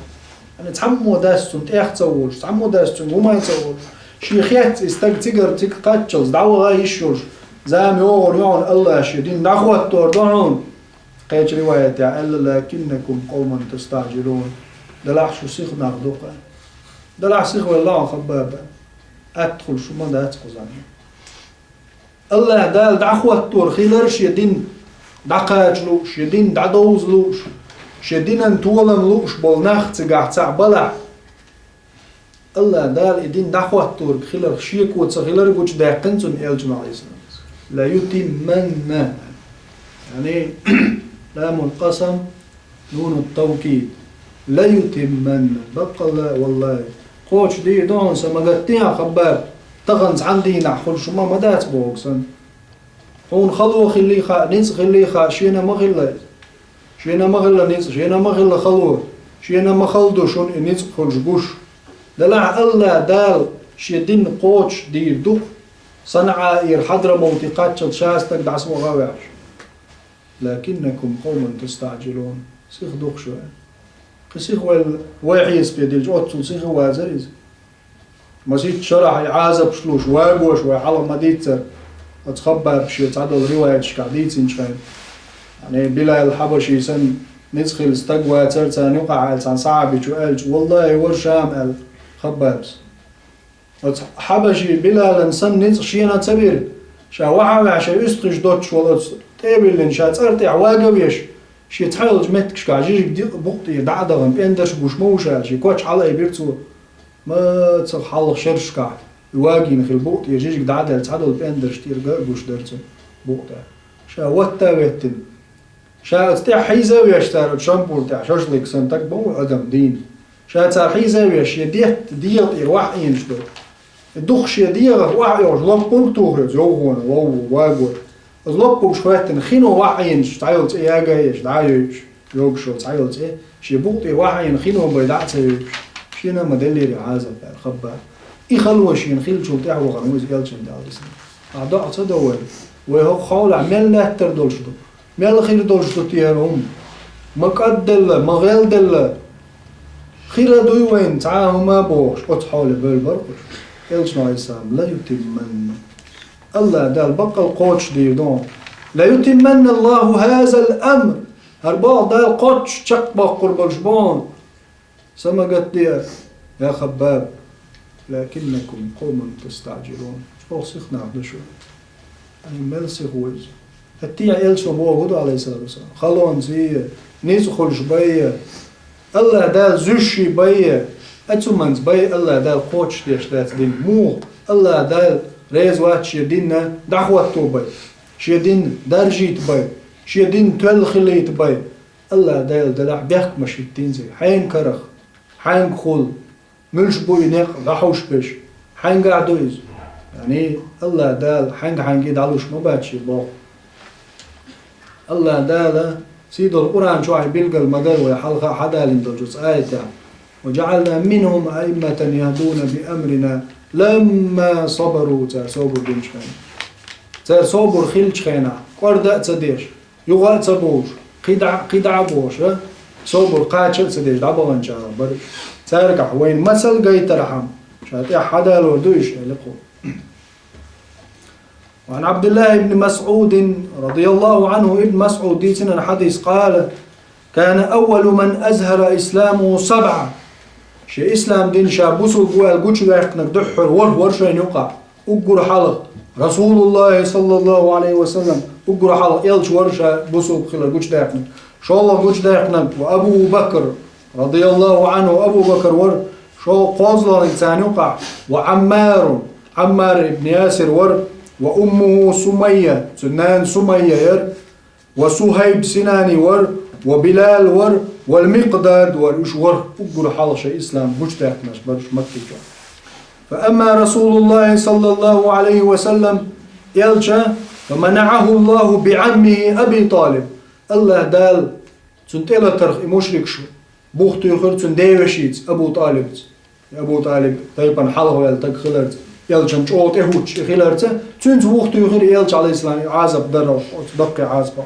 Яъни цхьаммо дац цунна тӀех ца волуш, цхьаммо дац цуьнга хӀума ца волуш. Шен хетта и стаг цигара цига кхаччалц дӀаваха йиш йолуш, зама йогӀур ю хьуна АллахӀа шен дин дӀахӀоттор ду хьуна. Кхечу риваятехь аьлла: لكنكم قوم تستعجلون. Делахь шу сиха нах ду-кх. Делахь сиха велла хьо, Хаббаба. Атта хуьлуш хӀума дац кхузахь. АллахӀа Дала дӀахӀоттор хилар шен дин дӀакхача лууш, шен дин дӀадовза лууш, шен динан толам лууш болу нах цигахь цхьаъ балахь, АллахӀа Дала и дин дӀахӀотторг хиларх шеко ца хилар гучудаьккхина цунна элчано, Ӏалайхиссалам. ليتمن. Яъни, لام القسم، نون التوكيد. ليتمن. Баккъалла, валлахӀи. Кхочушдийр ду хьуна, сан ма гатде хьан, Хаббаб. Тахана цхьана дийнахь хуьлуш хӀума ма дац бохург санна. Хьуна хало хиллий хаьа, ницкъ хиллий хаьа, шена ма хилла иза. Шена ма хилла ницкъ, шена ма хилла хало, шена ма хала ду шуна и ницкъ хуьлуш гуш. Делахь АллахӀа Дала шен дин кхочушдийр ду-кх, СанӀаэра Хьадрамовте кхаччалц ша стаг дӀасаваха а ваьхьаш. لكنكم قوم تستعجلون. Сиха ду-кх шу. Кхы сиха вай, вай хьесапе дилча, оццул сиха вазар иза. Масийтта шарахь и Ӏазапаш луш, вагош вай хьалха ма дийццара, оцу Хаббаба шен цхьадолу риваяташкахь дийцинчу хенахь. Яъни Билал Хьабаши санна ницкъ хилла стаг вацара царна юкъахь аьлла, цхьана сахьабичо аьлча, валлахӀи, вара Шам аьлла Хаббабас. Оцу Хьабаши Билалан санна ницкъ шена ца бира, ша вахьа а ваьхьа, шайн уьстагӀий доцуш волу оцу тӀе а виллина, ша цӀара тӀехь вага а веш, шен цхьайолчу меттигашкахь жижиг дикъа букъа тӀера дӀа а дахана, пӀендарш гуш ма ву ша аьлла, шен коч хьалаайбира цо. Мацах хьалха шерашкахь, и вагийна хилла букъа тӀера жижиг дӀа а даьлла, цхьадолу пӀендарш тӀера ган а гуш дара цу букъа тӀехь. Ша ватта а веттина. Ша оцу тӀехь хьийза а веш цара, оцу шампур тӀехь шашлык санна, таг боху адам дийна. Ша цара хьийза а веш, шен детта дегӀа тӀера вахьа Ӏийнаш ду. И дукха шен дегӀах вахьа йогӀуш, лоппург тухуьйту йовхонан, вовву, вагош. Оцу лоппугаш хӀоьттина, хино вахьа Ӏийнаш, цхьайолу цӀе яга а еш, дӀа а йойуш, йогуш йолу цхьайолу цӀе, шен букъа тӀера вахьа Ӏийна хино бен дӀа а ца йойуш, шена ма деллера и Ӏазап аьлла Хаббаб. И хало шена хиллачул тӀаьхьа вахана ву иза элчанна тӀе, Ӏалайхиссалам. Ахь доӀа ца до вай? Вай хӀокху хьолехь мел лаьттар долуш ду? Мел хир долуш ду те хӀара хӀума? Ма кӀадделла, ма гӀелделла, хир а дуй вайна цхьа а хӀума а бохуш, оцу хьоле бевлла бара уьш. Элчано, Ӏалайхиссалам: «Ла ютимманна». АллахӀ Дала баккъал кхочушдийр ду. «Ла ютимманна Аллаху хазал амр». ХӀара болх Дала кхоччуш чекхбоккхур болуш бу. Са ма гатде, я Хаббаб, лакиннакум къавмун тастаъджилун. Чкъор сиха нах ду шу. Ай, мел сиха ву иза. ХӀетте а элчано боху ду, Ӏалайхиссалату вассалам, халонца а, ницкъ хуьлуш бен а, АллахӀ Дала зуьйш бен а, оцу хӀуманца бен а АллахӀ Дала кхочушдеш дац дин. Муха? АллахӀ Дала реза вац шен динна дӀахӀотто бен, шен дин даржийта бен, шен дин тоьлла хилийта бен. АллахӀ Дала делахь бехк ма хӀиттийна цига. Хьенга карах, хьенга хула, муьлш бу и некъ дӀахьуш берш, хьаьнгахь ду иза? Яъни АллахӀ Дала хьаьнга-хьаьнга и дӀалуш ма бац шен боху. АллахӀ Дала сийдолу Къуръан чохь билгал ма дара вай хьалха а хьадалийна долчу оцу аятехь: «Ва джаъална минхум аимматан яхдуна би амрина ламма сабару», цара собар динчу хенахь. Цара собар хилчу хенахь, кӀорда а ца деш, юха а ца бовлуш, кхидӀа, кхидӀа а бохуш, а, собар кхача а ца деш дӀабаханчарах бара. Царгахь вайна масал гайтархьама, ша тӀехь хьадалор ду уьш, элира кху. وعن عبد الله بن مسعود رضي الله عنه, Ибн МасӀуд дийцина хьадис, قال: كان أول من أظهر إسلامه سبعة. Шен ислам дин ша бусулба ву аьлла гучудаьккхинарг дуьххьара ворхӀ вара шайна юкъахь. Уггар хьалха Расулуллахи саллаллаху Ӏалайхи ва саллам, уггар хьалха элча вара ша бусулба хилар гучудаьккхинарг. ШолгӀа гучудаьккхинарг ва Абу Бакр, радияллаху Ӏанху, Абу Бакр вара, шо кхозлагӀниг царна юкъахь, ва Ӏаммару, Ӏаммар ибн Ясир вара, ва уммуху Сумайя, цуьнан нана Сумайя яра, ва Сухайб Синани вара, ва Билал вара, вал Микъдад вара. Уьш вара уггар хьалха шайн ислам гучудаьккхинарш бара уьш Макки чохь. Фа амма Расулуллахи саллаллаху Ӏалайхи ва саллам, элча, фа манагӀаху Аллаху би Ӏаммихи Аби ТӀалиб. АллахӀ Дала цунна тӀелатарх и мушрикаш бух туьйхира цуьнан девешица, Абу ТӀалибца. Абу ТӀалиб тайпана хьалхаваьлла стаг хиларца, элчанна чӀогӀа тӀехӀуттуш и хиларца, цуьнца вухтуьйхира элча, Ӏалайхиссалам, и Ӏазап дарал, оцу даккхий Ӏазапах.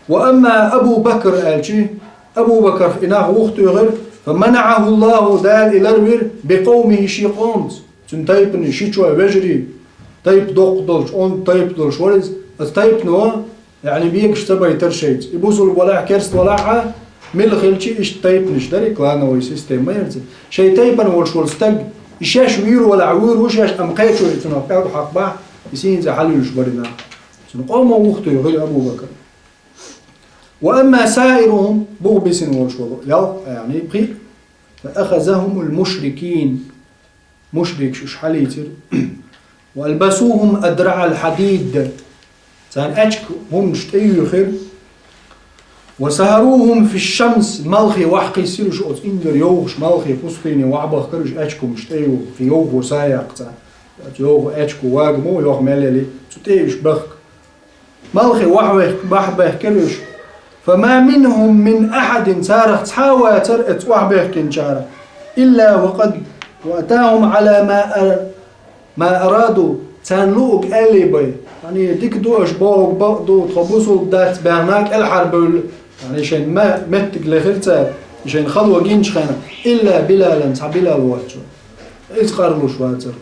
Ва амма Абу Бакр аьлчи, Абу Бакрах и нах вухтуьйхира, фа манагӀаху Аллаху, Дала и ларвира, би къавмихи, шен къомаца, цуьнан тайпанан шичой, вежарий, тайпа доккха долуш, онда тайпа долуш вара иза, оцу тайпано яъни бегаш ца байтара шайца. И бусулба валахь, керста валахь а, мила хилчи, иштта тайпанаш дара, и клановая система ма яра цуьнан. Шайн тайпана волуш волу стаг, и шаьш вийр валахь, вуьйр ву шаьш, амма кхечо и цунах пӀелг хьакхабахь, и сийна цӀе хьалуьйлуш бара и нах. Цуьнан къомо вухтуьйхира Абу Бакр. Ва амма саирухум, бух бисина волуш волу, ял, яъни пхи, фа ахазахумул мушрикин. Мушрикаш уьш хьалийцира. Ва албасухум адраӀал хьадид. Царна аьчка хӀуманаш тӀеюьйхира. Ва сахарухум фиш-шамс, малхе охьакхиссира уьш, оцу ингар йовхаш, малхе, пустыне охьабахкара уьш аьчка хӀуманаш тӀеюьйхира, йовхо са яккха царна. Оцу йовха аьчко вага ма ву, йохк мел яли, цу тӀе уьш бахка. Малхе охьавех-, охьабехкира уьш. Фа ма минхум мин ахьадин, царах цхьа а вацара оцу охьабехкинчарах. Илла ва къад атахум Ӏала ма ар-, ма араду, царна луург аьллий бен, Яъни, дика ду аша бохург, бакъ ду, тхо бусулба дац баьхна кӀелхьарбевлла, яъни, шайн ма-, меттиг лехира цара, шайн хало гинчу хенахь, илла Билалан, цхьа Билал воцчунна. Иза къарлуш вацара.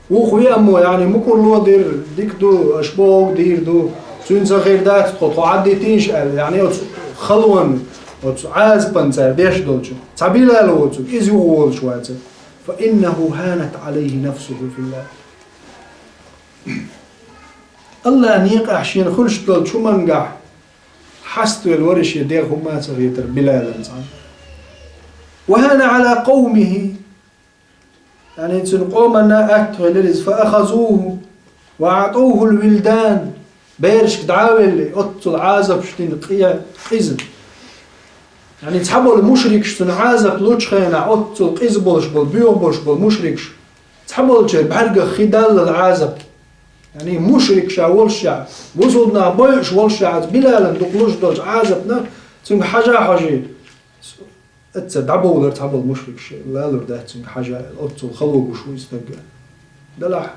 Вукхо веа аммо, яъни, мукӀарло дира, дика ду, аша бохург дийр ду, цуьнан ца хир дац тхо, тхо Ӏадитийша аьлла, яъни, оцу халонна, оцу Ӏазапан цара деш долчу. Цхьа Билал воцург, иза юха волуш вацара. فإنه هانت عليه نفسه في الله. АллахӀан некъахь шена хуьлуш долчу хӀумангахь хьаставелла вара шен дегӀ хӀумма а ца хетара Билалан цхьаьна. وهان على قومه, яъни цуьнан къоманна атта хилира иза, فأخذوه وأعطوه الولدان, берашка дӀа а велли, оццул Ӏазапаш дина къе-, къиза. Яъни цхьаболу мушрикаш цунна Ӏазап лучу хенахь, оццул къиза болуш болу, боьха болуш болу мушрикаш, цхьаболчеран бӀаьргах хи даллал Ӏазап. Яъни мушрикаш а волушехь, бусулба нах бойуш волушехь, оцу Билалан дукха луш долчу Ӏазапна цуьнга хьажа а хьожий. Эцца дӀабовлар цхьаболу мушрикаш, лалур дац цуьнга хьажа, оццул хало гуш ву и стаг. Делахь,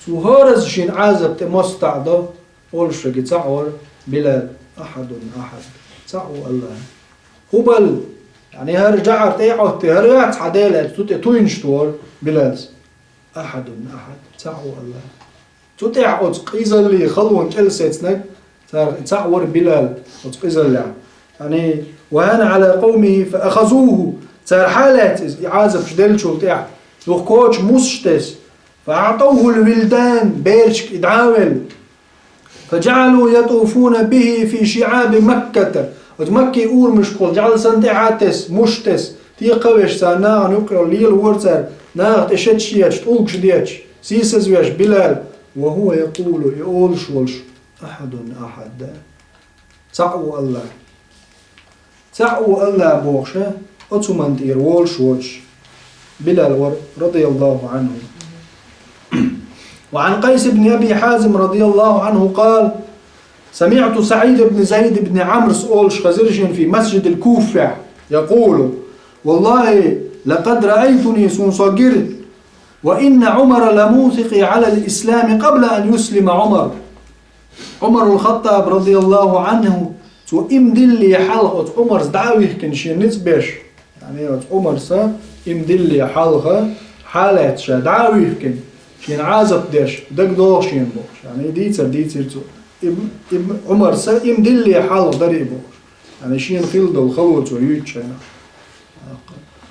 цо хӀоразза шена Ӏазап тӀе мостагӀа до, олуш верг цхьаъ вара Билал, ахьадун ахьад, цхьаъ ву АллахӀ. Хубал, яъни хӀара жӀар тӀе а Ӏоттий, хӀара яц хьан Дела аьлла, цу тӀе туйнаш тора Билалс. Ахьадун ахьад, цхьаъ ву АллахӀ. Цу тӀехь оцу къизаллин халонан кӀел сецнарг, царах и цхьаъ вара Билал оцу къизаллехь. Яъни, وهان على قومه فأخذوه, цара хьалаьцна иза, и Ӏазапаш деллачул тӀаьхьа, юха коча мусаш тесна, فأعطوه الولدان, берашка и дӀа а велла, فجعلوا يطوفون به في شعاب مكة. Оцу Маккин урамашкахула жӀаьла санна тӀаьхьа а тесна, муш тесна, тӀекхавеш цара нахана юккъехула лелавора цара, нахах тӀе шеташ еча, тӀулгаш деча, сийсазвеш Билал, وهو يقول, и олуш волуш, ахьадун ахьад. Цхьаъ ву АллахӀ. Цхьаъ ву АллахӀ бохуша, оцу хӀуманна тӀера волуш воцуш, Билал вара, радияллаху Ӏанху. وعن قيس بن أبي حازم رضي الله عنه قال: سمعت سعيد بن زيد بن عمرو олуш хезира шена في مسجد الكوفة يقول: والله لقد رأيتني, суна со гира, وإن عمر لموثقي على الإسلام قبل أن يسلم عمر. Ӏумарул Хаттаб, радияллаху Ӏанху, цо иман диллале хьалха оцу Ӏумарс дӀа а вихкина шен ницкъ беш, яъни оцу Ӏумарса иман диллале хьалха, хьалаьцна ша дӀа а вихкина, шена Ӏазап деш, дагадогӀу шена бохуш. Яъни дийцар дийцира цо. Ибн, ибн Ӏумарса иман диллале хьалха дара и бохуш. Яъни шена хилла долу хало цо юьйцучу хенахь.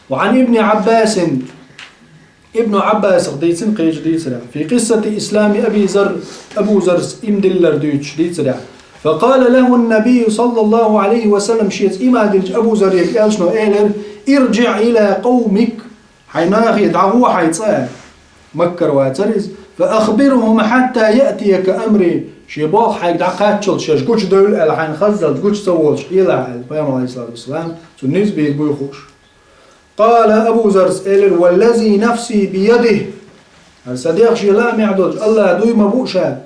وعن ابن عباس, Ибну Ӏаббасах дийцина кхечу дийцарехь, في قصة إسلام أبي ذر, Абу Заррас иман диллар дуьйцуш дийцарехь, فقال له النبي صلى الله عليه وسلم, шеца иман диллинчу Абу Зарре элчано элира: ارجع إلى قومك, хьайн нахе дӀагӀо хьайн цӀа, Маккара вацара иза, فأخبرهم حتى يأتيك أمري, шен болх хьайга дӀакхаччалц шаьш гучудевлла аьлла, хьайна хаззалц гучу ца волуш Ӏелахь аьлла, Пайхамар, алейхиссалату вассалам, цунна ницкъ бийр буй хууш. قال, Абу Заррас элира: والذي نفسي بيده, хӀара сан дегӀ шен лаамехь долчу АллахӀан дуй ма бу ша,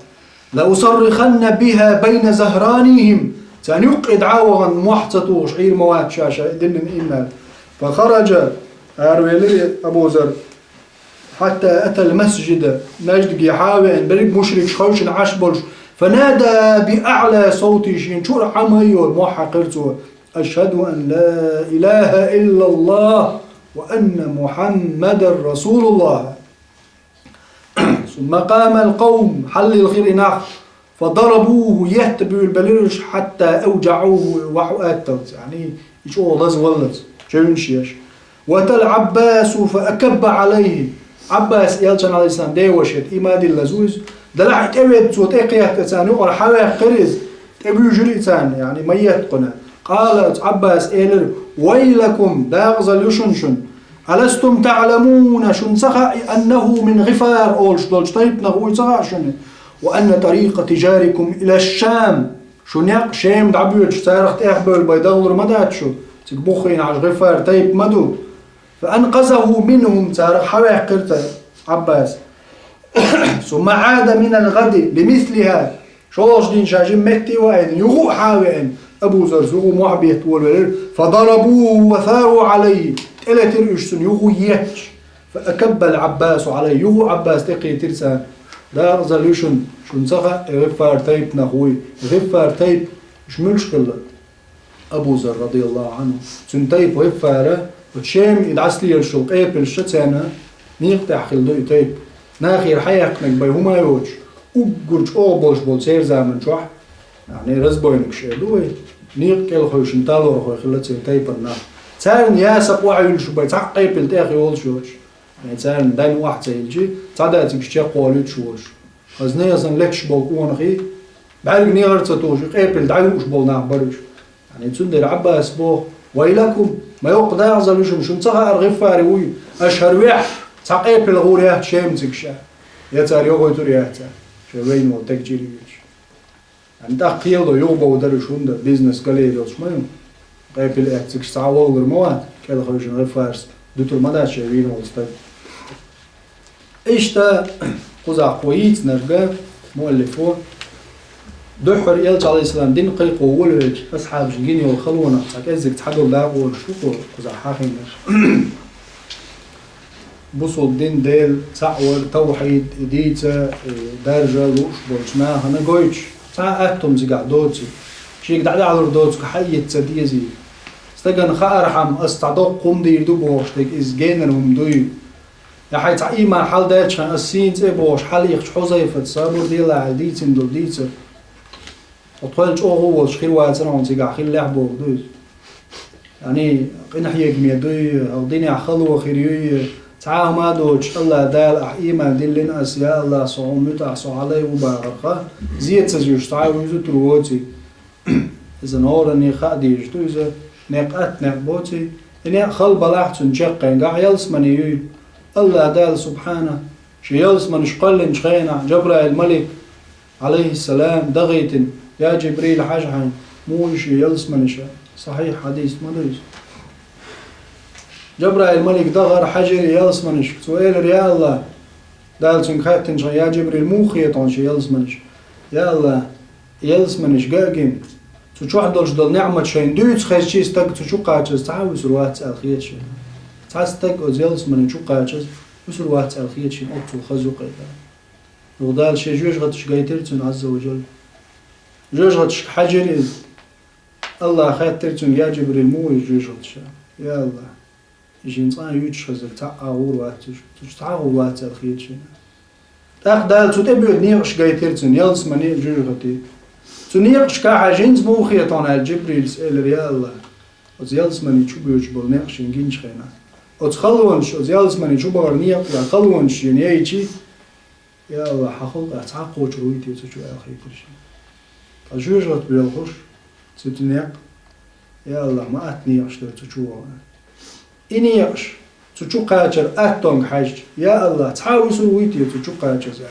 لأصرخن بها بين ظهرانيهم, царна юккъе дӀа а вахана, мохь ца тухуш Ӏийр ма вац ша, ша и динан иман. فخرج, аравелира Абу Зарр, حتى أتى المسجد, маьждиге хьа а веана, берриг мушрикаш хевшина Ӏаш болуш, فنادى بأعلى صوته, шен чура Ӏама а йолу мохь хьаькхира цо: أشهد أن لا إله إلا الله وأن محمدا رسول الله. ثم قام القوم, хьаллилхира и нах, فضربوه, етта буьйлабелира уьш, حتى أوجعوه, вахьа атталц, яъни и чӀогӀа лаза валлалц, чевнаш еш. وأتى العباس فأكب عليه. Ӏаббас, элчан, алейхиссалам, деваша, иман диллаза ву иза. Делахь а тӀеведда цо тӀекхетта царна юкъара хьаваьккхира иза, тӀебуьйжира и царна, яъни майетта кхуьнан. قال, Ӏаббас элира: ويلكم, дакъазалла ю шуна шуна. ألستم تعلمون, шуна ца хаьа, أنه من غفار олуш долчу тайпанах вуй ца хаьа шуна? وأن طريق تجاركم إلى الشام, шун некъ Шема дӀабоьдуш, царах тӀехбевлла бен дахлур ма дац шу, цига буххийна Ӏаш ГӀифар тайпа ма ду. فأنقذه منهم, царах хьаваьккхира цо Ӏаббас. ثم عاد من الغد لمثلها. ШолгӀачу дийнахь ша жимма метте а ваийна, юха а хьа а веана, Абу Заррас юха а мохь бетта волавелира. فضربوه وثاروا عليه. ТӀелетира уьш цунна юха а етташ. فأكب العباس عليه. Юха а Ӏаббас тӀекхийтира царна. Дакъазалла ю шуна, шуна ца хаьа, и ГӀиффар тайпанах вуй. ГӀиффар тайпа, уьш муьлш хилла? Абу Зар, радияллаху Ӏанху. Цуьнан тайпа ГӀиффара, оцу Шема и дӀасалелаш йолу къепилаш царна некъа тӀехь хилла ду и тайпа. Нахера хьаяьккхинарг бен хӀума а йоцуш, уггар чӀогӀа болуш болу церан заман чохь, яъни разбойникаш эр ду вай, некъа кӀелхевшина талорхой хилла церан тайпана нах. Царна ясакъ охьавуьллуш бен цхьаъ къепила тӀех йолуш йоцуш. Ткъа царна дайн охьа ца йилличи, цхьа а цига чекхволуьйтуш волуш. Хаза нехан санна летташ болу къонахий, бӀаьрг негӀар ца тухуш, и къепила дӀаюуш болу нах бара уьш. Яъни цундела Ӏаббаса боху: «Вайлакум, ма йоккха дакъазалла ю шуна, шуна ца хаьара ГӀиффари вуй, аша хӀара вехь, цхьа къепила гӀур яц Шема цига ша». Я цара йохуьйтур яц цара, шайн вайна волу тегачири вуьйцуш. Ан тӀаккха кхело юхабовдара уьш, хӀунда бизнес галер йолуш ма ю. Къепила эццигаш цхьа а вогӀур ма вац, кӀелхевшина ГӀиффарс дуьтур ма дац шайн вийна волу стаг. Иштта, кхузахь кхо йийцинарг, муаллифо, дуьххьара Элча, Ӏалайхиссалам, дин кхайкхо волавелча, асхьабашна гина йолу халонах цхьа кӀеззиг цхьадолу дакъа олуш ду кхо кхузахь хьахийнарш. Бусулба дин, Дела цхьаъ вар, тавхьид, и дийца, и даржа лууш болчу нахана гойтуш, цхьа а атта хӀума цигахь доций, шега дӀадахьалур доцург хьаэца ца дезий. Стагана хаархьама, ас цхьа доккха хӀума дийр ду бохуш дерг иза генара хӀума дуй. Я хьайн цхьа ийман хьалдаьлчхьана, ас сийна цӀе бохуш хьалаихча Хьузайфат, сабур делахь аьлла, дийцина долу дийцар. Хьо тхоьл чӀогӀа а волуш хир вацара хьуна цигахь хиллехь боху ду иза. Яъни, къинхьегаме дуй, хьо динехь хало хир юй, цхьа а хӀума а доцуш, АллахӀ Дала ахь ийман диллина ас, я АллахӀ, со хьуна муьтӀахь, со хьалай ву бахарха, зецаза юьш цхьа а вуьйзу тур воций. Иза норане хаа дийраш ду иза, некъ атта некъ боций, и некъ хала балахь цуьнан чеккхенгахь ялсамане юй. АллахӀ Дала, субхьана, шен ялсаманаш кхоьллинчу хенахь, Джабраил малик, Ӏалайхиссалам, дахийтина: «Я Джибрил, хьажа хьайна, муха ю шен ялсаманаш?» Сахьихь хьадис ма ду иза. Джабраил малик дахара, хьаьжира ялсаманашка. Цо элира: «Я АллахӀ», Дала цуьнга хаьттинчхьана: «Я Джибрил, муха хета хьуна шен ялсаманаш?» «Я АллахӀ, ялсаманаш га а гина, цу чохь долуш долу неӀмат шайна дуьйцу хезчий стаг цу чу кхачаза цхьа а вуьсур вац аьлла хета шена. Цхьа стаг оцу ялсамане чу кхачаза вуьсур вац аьлла хета шена, оццул хаза ю-кх и Дала». Юха Дала шен жоьжахаташ гайтира цуьнан, Ӏазза ва Жалла. Жоьжахаташка хьаьжира иза. АллахӀа хаьттира цуьнга: «Я Джибрил, муха ю жоьжахаташ?» «Я АллахӀ, и шена цкъа а юьйцуш хезарг цхьа а гӀур вац уьш, цу чу цхьа а гӀур вац аьлла хета шена». ТӀаккха Дала цу тӀе боьду некъаш гайтира цуьнан, ялсамане а, жоьжахате а. Цу некъашкахь хьаьжинца муха хета хьуна аьлла, Джибрилс элира: «Я АллахӀ, оцу ялсамане чу боьдуш болу некъ шена гинчу хенахь, оцу халонаш, оцу ялсамане чу бахара некъ а, халонаш шена яйчий, я АллахӀ, хьан халкъах цхьа а кхочур вуй те цу чу?» аьлла хетира шена. Ткъа жоьжахате боьлхуш, цу тӀе некъ, я АллахӀ, ма атта некъаш дара цу чу вахана. И некъаш, цу чу кхачар аттонга хьаьжча, я АллахӀ, цхьа а вуьсур вуй те цу чу кхачаза?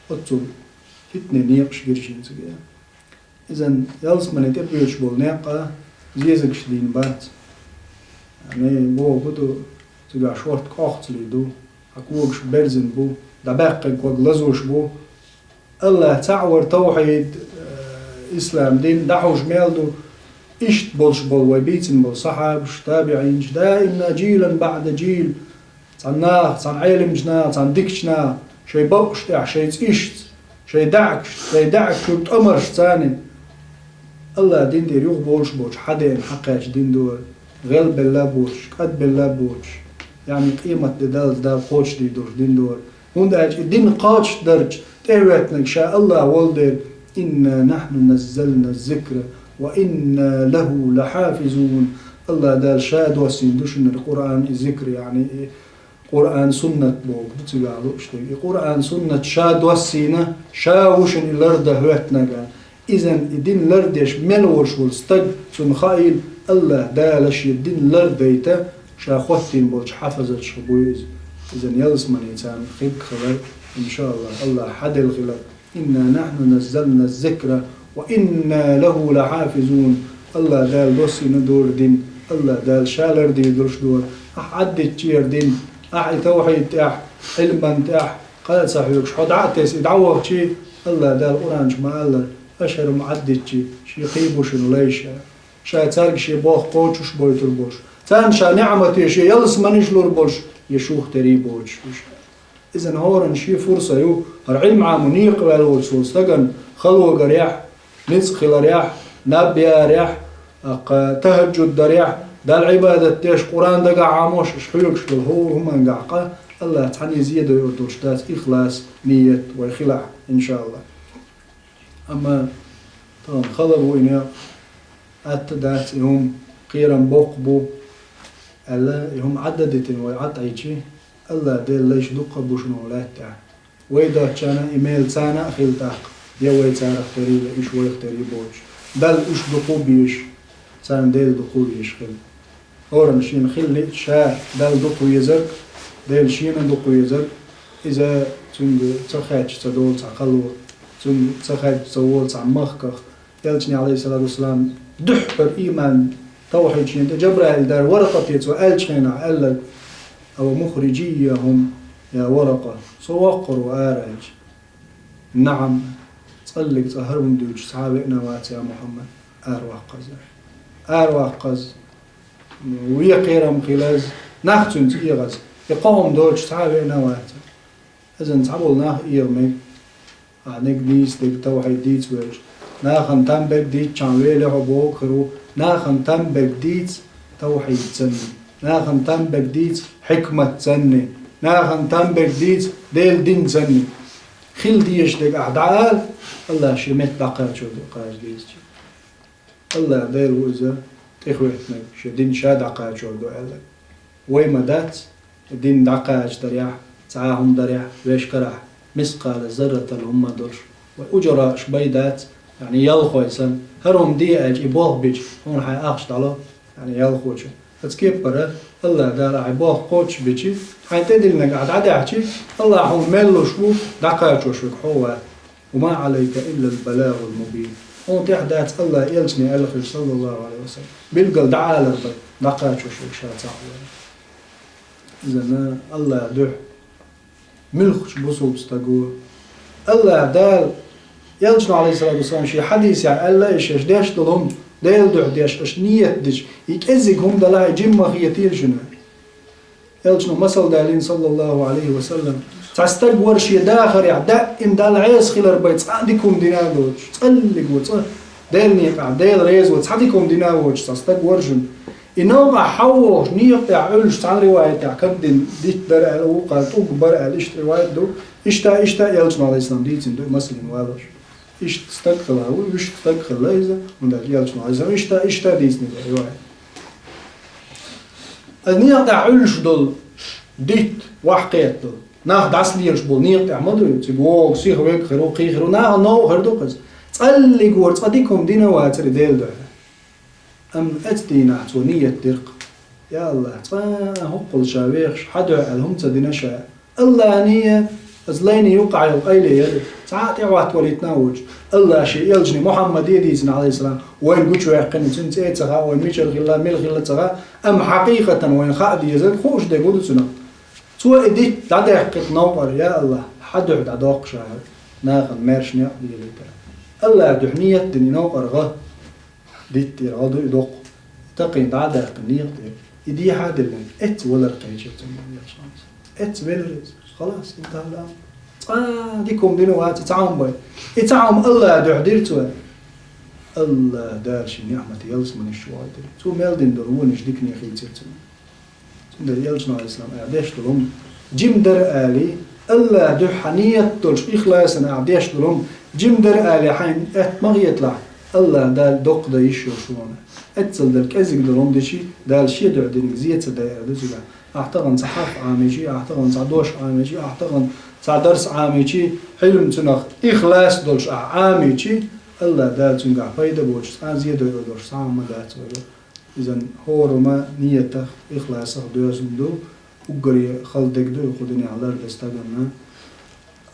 Оццул фитне некъаш гира шена цига. Иза ялсамане тӀе боьдуш болу некъ а зезагаш дийна бац. Яъни, боху ду, цигахь шортта кӀохцалий ду, хьан когаш берзина бу, дӀабаьккхинарг ког лазош бу. АллахӀ цхьаъ вар, тавхьид, э, ислам дин дӀахьуш мел ду, иштта болуш болу вай бийцина болу сахьабаш, табиӀинаш, даимна жилан баӀда жил, цхьана наха, цхьана Ӏеламчу наха, цхьана дикачу наха, шайн бакъаш тӀехь, шайн цӀишца, шайн даьӀахкашца, шайн даьӀахкашкара тӀамаршца царна АллахӀ дин тӀера юхаболуш боцуш, хьадеана, хьакхаьчна дин ду хӀара, гӀелбелла а боцуш, кӀадбелла а боцуш, яъни къематде даллалц Дала кхочушдийр долуш дин ду хӀара. ХӀунда аьлча и дин кхочушдарчу тӀе а хӀоьттинарг ша АллахӀ волу дела: «Инна нахьну наззална ззикра ва инна лахӀу лахьафизун». АллахӀ Дала ша доссийна ду шуна Къуръан, и зикр, яъни и Къуръан, суннат бохург ду цигахь лууш дерг. И Къуръан, суннат ша доссийна, ша ву шуна и лардан хӀоьттинарг. Иза и дин лардеш мел волуш волу стаг, цунна хаийла, АллахӀ Дала шен дин лардайта ша хӀоттийна болчу хьафазаташха буй иза. Иза ялсамане царна хирг хилар, иншааллахӀ, АллахӀ хьаделла хилар. «Инна нахьну наззална ззикра ва инна лахӀу лахьафизун». АллахӀ Дала доссийна ду хӀара дин, АллахӀ Дала ша лардийр долуш ду хӀара. Ахь Ӏаддитчи хӀара дин, ахь и тавхьид тӀехь, Ӏилман тӀехь, кхаа ца хьоьгуш, хьо дӀа а тесна, и дӀавахчи, АллахӀ Дала Къуръан чу ма-аллара, аша хӀара хӀума Ӏаддитчи, шен кхин бу шуна лайша. Ша цаьрга шен болх кхочуш бойтур болуш, царна ша неӀмате шен ялсаманеш лур болуш, я шух терий боцуш уьш. Иза хӀоран шен фурса ю, хӀара Ӏилма Ӏамо некъа ваьлла волчу стагана хало гарехь, ницкъ хиларехь, наб ярехь, аккха тахӀаджуд дарехь, Далла Ӏибадат деш, Къуръан дагахь Ӏамош, уьш хьоьгуш долу хӀора хӀумангахь къа, АллахӀа цхьанне зе дойур долуш дац ихлас, ният вай хилахь, иншаАллахӀ. Амма тахана хала бу и некъ, атта дац и хӀума, кхерам боккха бу, аьлла, и хӀума Ӏадда дитина вай Ӏад Ӏийчи, АллахӀ Делан лайш дуккха а бу шуна хӀун лаьттахь. Вай доцчарна и мел царна а хила тӀаккха, я вай царах терий, я уьш вайх терий боцуш. Далла уьш дукха а безаш, царна Дела дукха а везаш хила. ХӀоранна шена хила лиъча ша Далла дукха везарг, Дела шена дукха везарг, иза цуьнга ца хаьдча ца долу цхьа хало, цуьнга ца хаьдча ца волу цхьа махках, Элчане, Ӏалайхиссалату вассалам, дуьххьара ийман, тавхьид шена тӀе Жабраил дара Варакъате цо аьллачу хенахь аьлларг: «Ава мухрижийя хӀум, я Варакъа, со воккхур ву ара», аьлча. «НаӀам, цкъа а цкъа хӀара хӀума дуьйцуш цхьа а веана вац, я Мухьаммад, ара ваккхаза. Ара ваккхаза, вен кхерам хилаза, нах цуьнца эгӀаза. И кхо хӀума доцуш цхьа а веана вац». Иза цхьаболу нах эгӀа мега. Ахьа ниг нийса дерг тавхьид дийца воьлча, нахана там берг дийцчахьана велахь а бохург хир ву, нахана там берг дийца тавхьид санна, нахана там берг дийца хьикмат санна, нахана там берг дийца Делан дин санна. Хила дезаш дерг ахьа дӀаала, АллахӀа шен метта дӀакхачор ду кхача дезача. АллахӀ Дела ву иза тӀехӀоьттинарг, шен дин ша дӀакхачор ду аьлларг. Вай ма дац, дин дӀакхача дарехь, цхьа а хӀума дарехь, вешкарахь, мискъала зарратал хӀума долуш, вай ужура аша бай дац, яъни ялхой санна, хӀара хӀума де аьлча, и болх бича, хьуна хьайн ахча дӀало, яъни ялхочун. Оцу кепара АллахӀ Дала ахьа болх кхочушбичи, хьайн тӀедиллинарг ахьа дӀадаьхьчи, АллахӀ хьуна мел луш ву, дӀакхачош верг хьо вац. «Ва ма Ӏалайка иллал балагӀул мубин». Хьуна тӀехь дац АллахӀан элчане аьлла хир, саллаллаху Ӏалайхи ва саллам. Билггал дӀаалар бара, дӀакхачош верг ша цхьаъ вара. Иза АллахӀан дуьхьа муьлххачу бусулба стаго, АллахӀ Дала, элчано, Ӏалайхиссалату вассалам, шен хьадисехь аьлла, и шаьш деш долу хӀума, Делан дуьхьа деш, аша ният дича, и кӀеззиг хӀума далахь, и жимма хетийла шуна. Элчано масал далийна, саллаллаху Ӏалайхи ва саллам, цхьа стаг вара шен дахарехь даим Далла Ӏеса хилар бен цхьа а дика хӀума дина а доцуш, цкъа а цкъа, Делан некъахь, Дела реза ван цхьа дика хӀума дина а воцуш, цхьа стаг вара шуна. И новкъахь хьалавохуш, некъа тӀехь Ӏуьллуш, цхьана риваятехь кагдина дитт дара аьлла, вукхара тӀулг бара аьлла, иштта риваят ду. Иштта, иштта, элчано, Ӏалайхиссалам, дийцина ду, Муслима валош. Иштта стаг хилла ву, иштта стаг хилла иза, хӀунда аьлча элчано, Ӏалайхиссалам, иштта, иштта дийцина ду риваят. Аса некъа тӀехь Ӏуьллуш долу дитт, ваьхьа кхетта долу. Нах дӀасалелаш болу некъа тӀехь ма ду, цига вогӀу, сиха вега хир ву, кхин хир ву, нахана новкъа хир ду-кх иза. Цкъа а цкъа, цкъа дика хӀума дина а вацара Делан дуьхьа. Амма оцу дийнахь цо ният дира-кх: «Я АллахӀ, цкъа а хӀоккхул ша вехаш, хьан дуьхьа аьлла хӀума ца дина ша. АллахӀан а, аса лайна юккъахь йолу къайле яра, цхьа а тӀехӀоттавалийтина а воцуш, АллахӀа шен элчане Мухьаммаде дийцина, Ӏалайхиссалам, вайна гучуваьккхина, цуьнан цӀе а ца хаьа, вайна мичара хилла, мила хилла а ца хаьа, амма хьакъикъатан вайна хаа дезарг хууш дерг ву ду цунах». Цо и дитт дӀадаьккхи-кх новкъара: «Я АллахӀ, хьан дуьхьа дӀадоккху ша хӀара, нахана маьрша некъ делийтар». АллахӀан дуьхьа ният дина и новкъара гӀа. Дитт тӀера гӀо ду и доккху. Тахана дӀадаьккхина некъа тӀера. И дехьа а диллина, эцца валар кхечира цуьнан, элчано. Эцца велира иза. Халас, интахӀал амр. Цкъа дика хӀума дина вац, и цхьа хӀума бен. И цхьа хӀума АллахӀан дуьхьа дира цо. АллахӀ Дала шен ниӀмат ялсаманеш чу вахийтира. Цо мел дина долу вонаш дикане хийцира цунна. Цундела элчано, Ӏалайхиссалам, ахьа деш долу хӀума жима дара алий, АллахӀан дуьхьа ният долуш, ихласана ахьа деш долу хӀума жима дара алий, хьайна аьтта ма хеталахь, АллахӀ Дала доккха дан йиш йолуш ву хьуна. Эццал дара кӀезиг долу хӀума дичи, Дала шен дуьхьа динарг зен ца дайар ду цигахь. Ахьа тахана цхьа хьарф Ӏамийчи, ахьа тахана цхьа дош Ӏамийчи, ахьа тахана цхьа дарс Ӏамийчи, хьилма цунах ихлас долуш ахьа Ӏамийчи, АллахӀ Дала цуьнгахь пайда боцуш, цхьа а зен дойур долуш цхьа а хӀума дац вайга. Иза хӀора хӀума ниятах, ихласах доьзна ду, уггаре хала дерг ду и кху динехь лардан стаганна.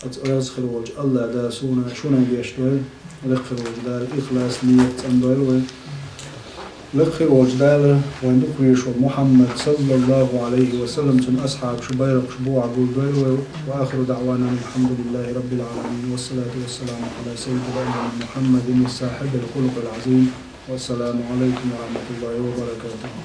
Оцу Оьрсийчоь хир волчу АллахӀ Дала суна, шуна гечдойла, лекха хир волчу Дала ихлас, ният цӀандойла вай. Лекха хир волчу Дала вайн дукха везаш волу Мухьаммад, саллаллаху Ӏалайхи ва саллам, цуьнан асхьабаш, байракхаш бухахь гулдойла вай. Ва ахиру даӀвана анил хьамдулиллахи раббил Ӏаламин. Вассалату вассаламу Ӏала саййидил анбияи Мухьаммадин сахьибил хулукъил Ӏазим. Вассаламу Ӏалайкум ва рахьматуллахи ва баракатуху.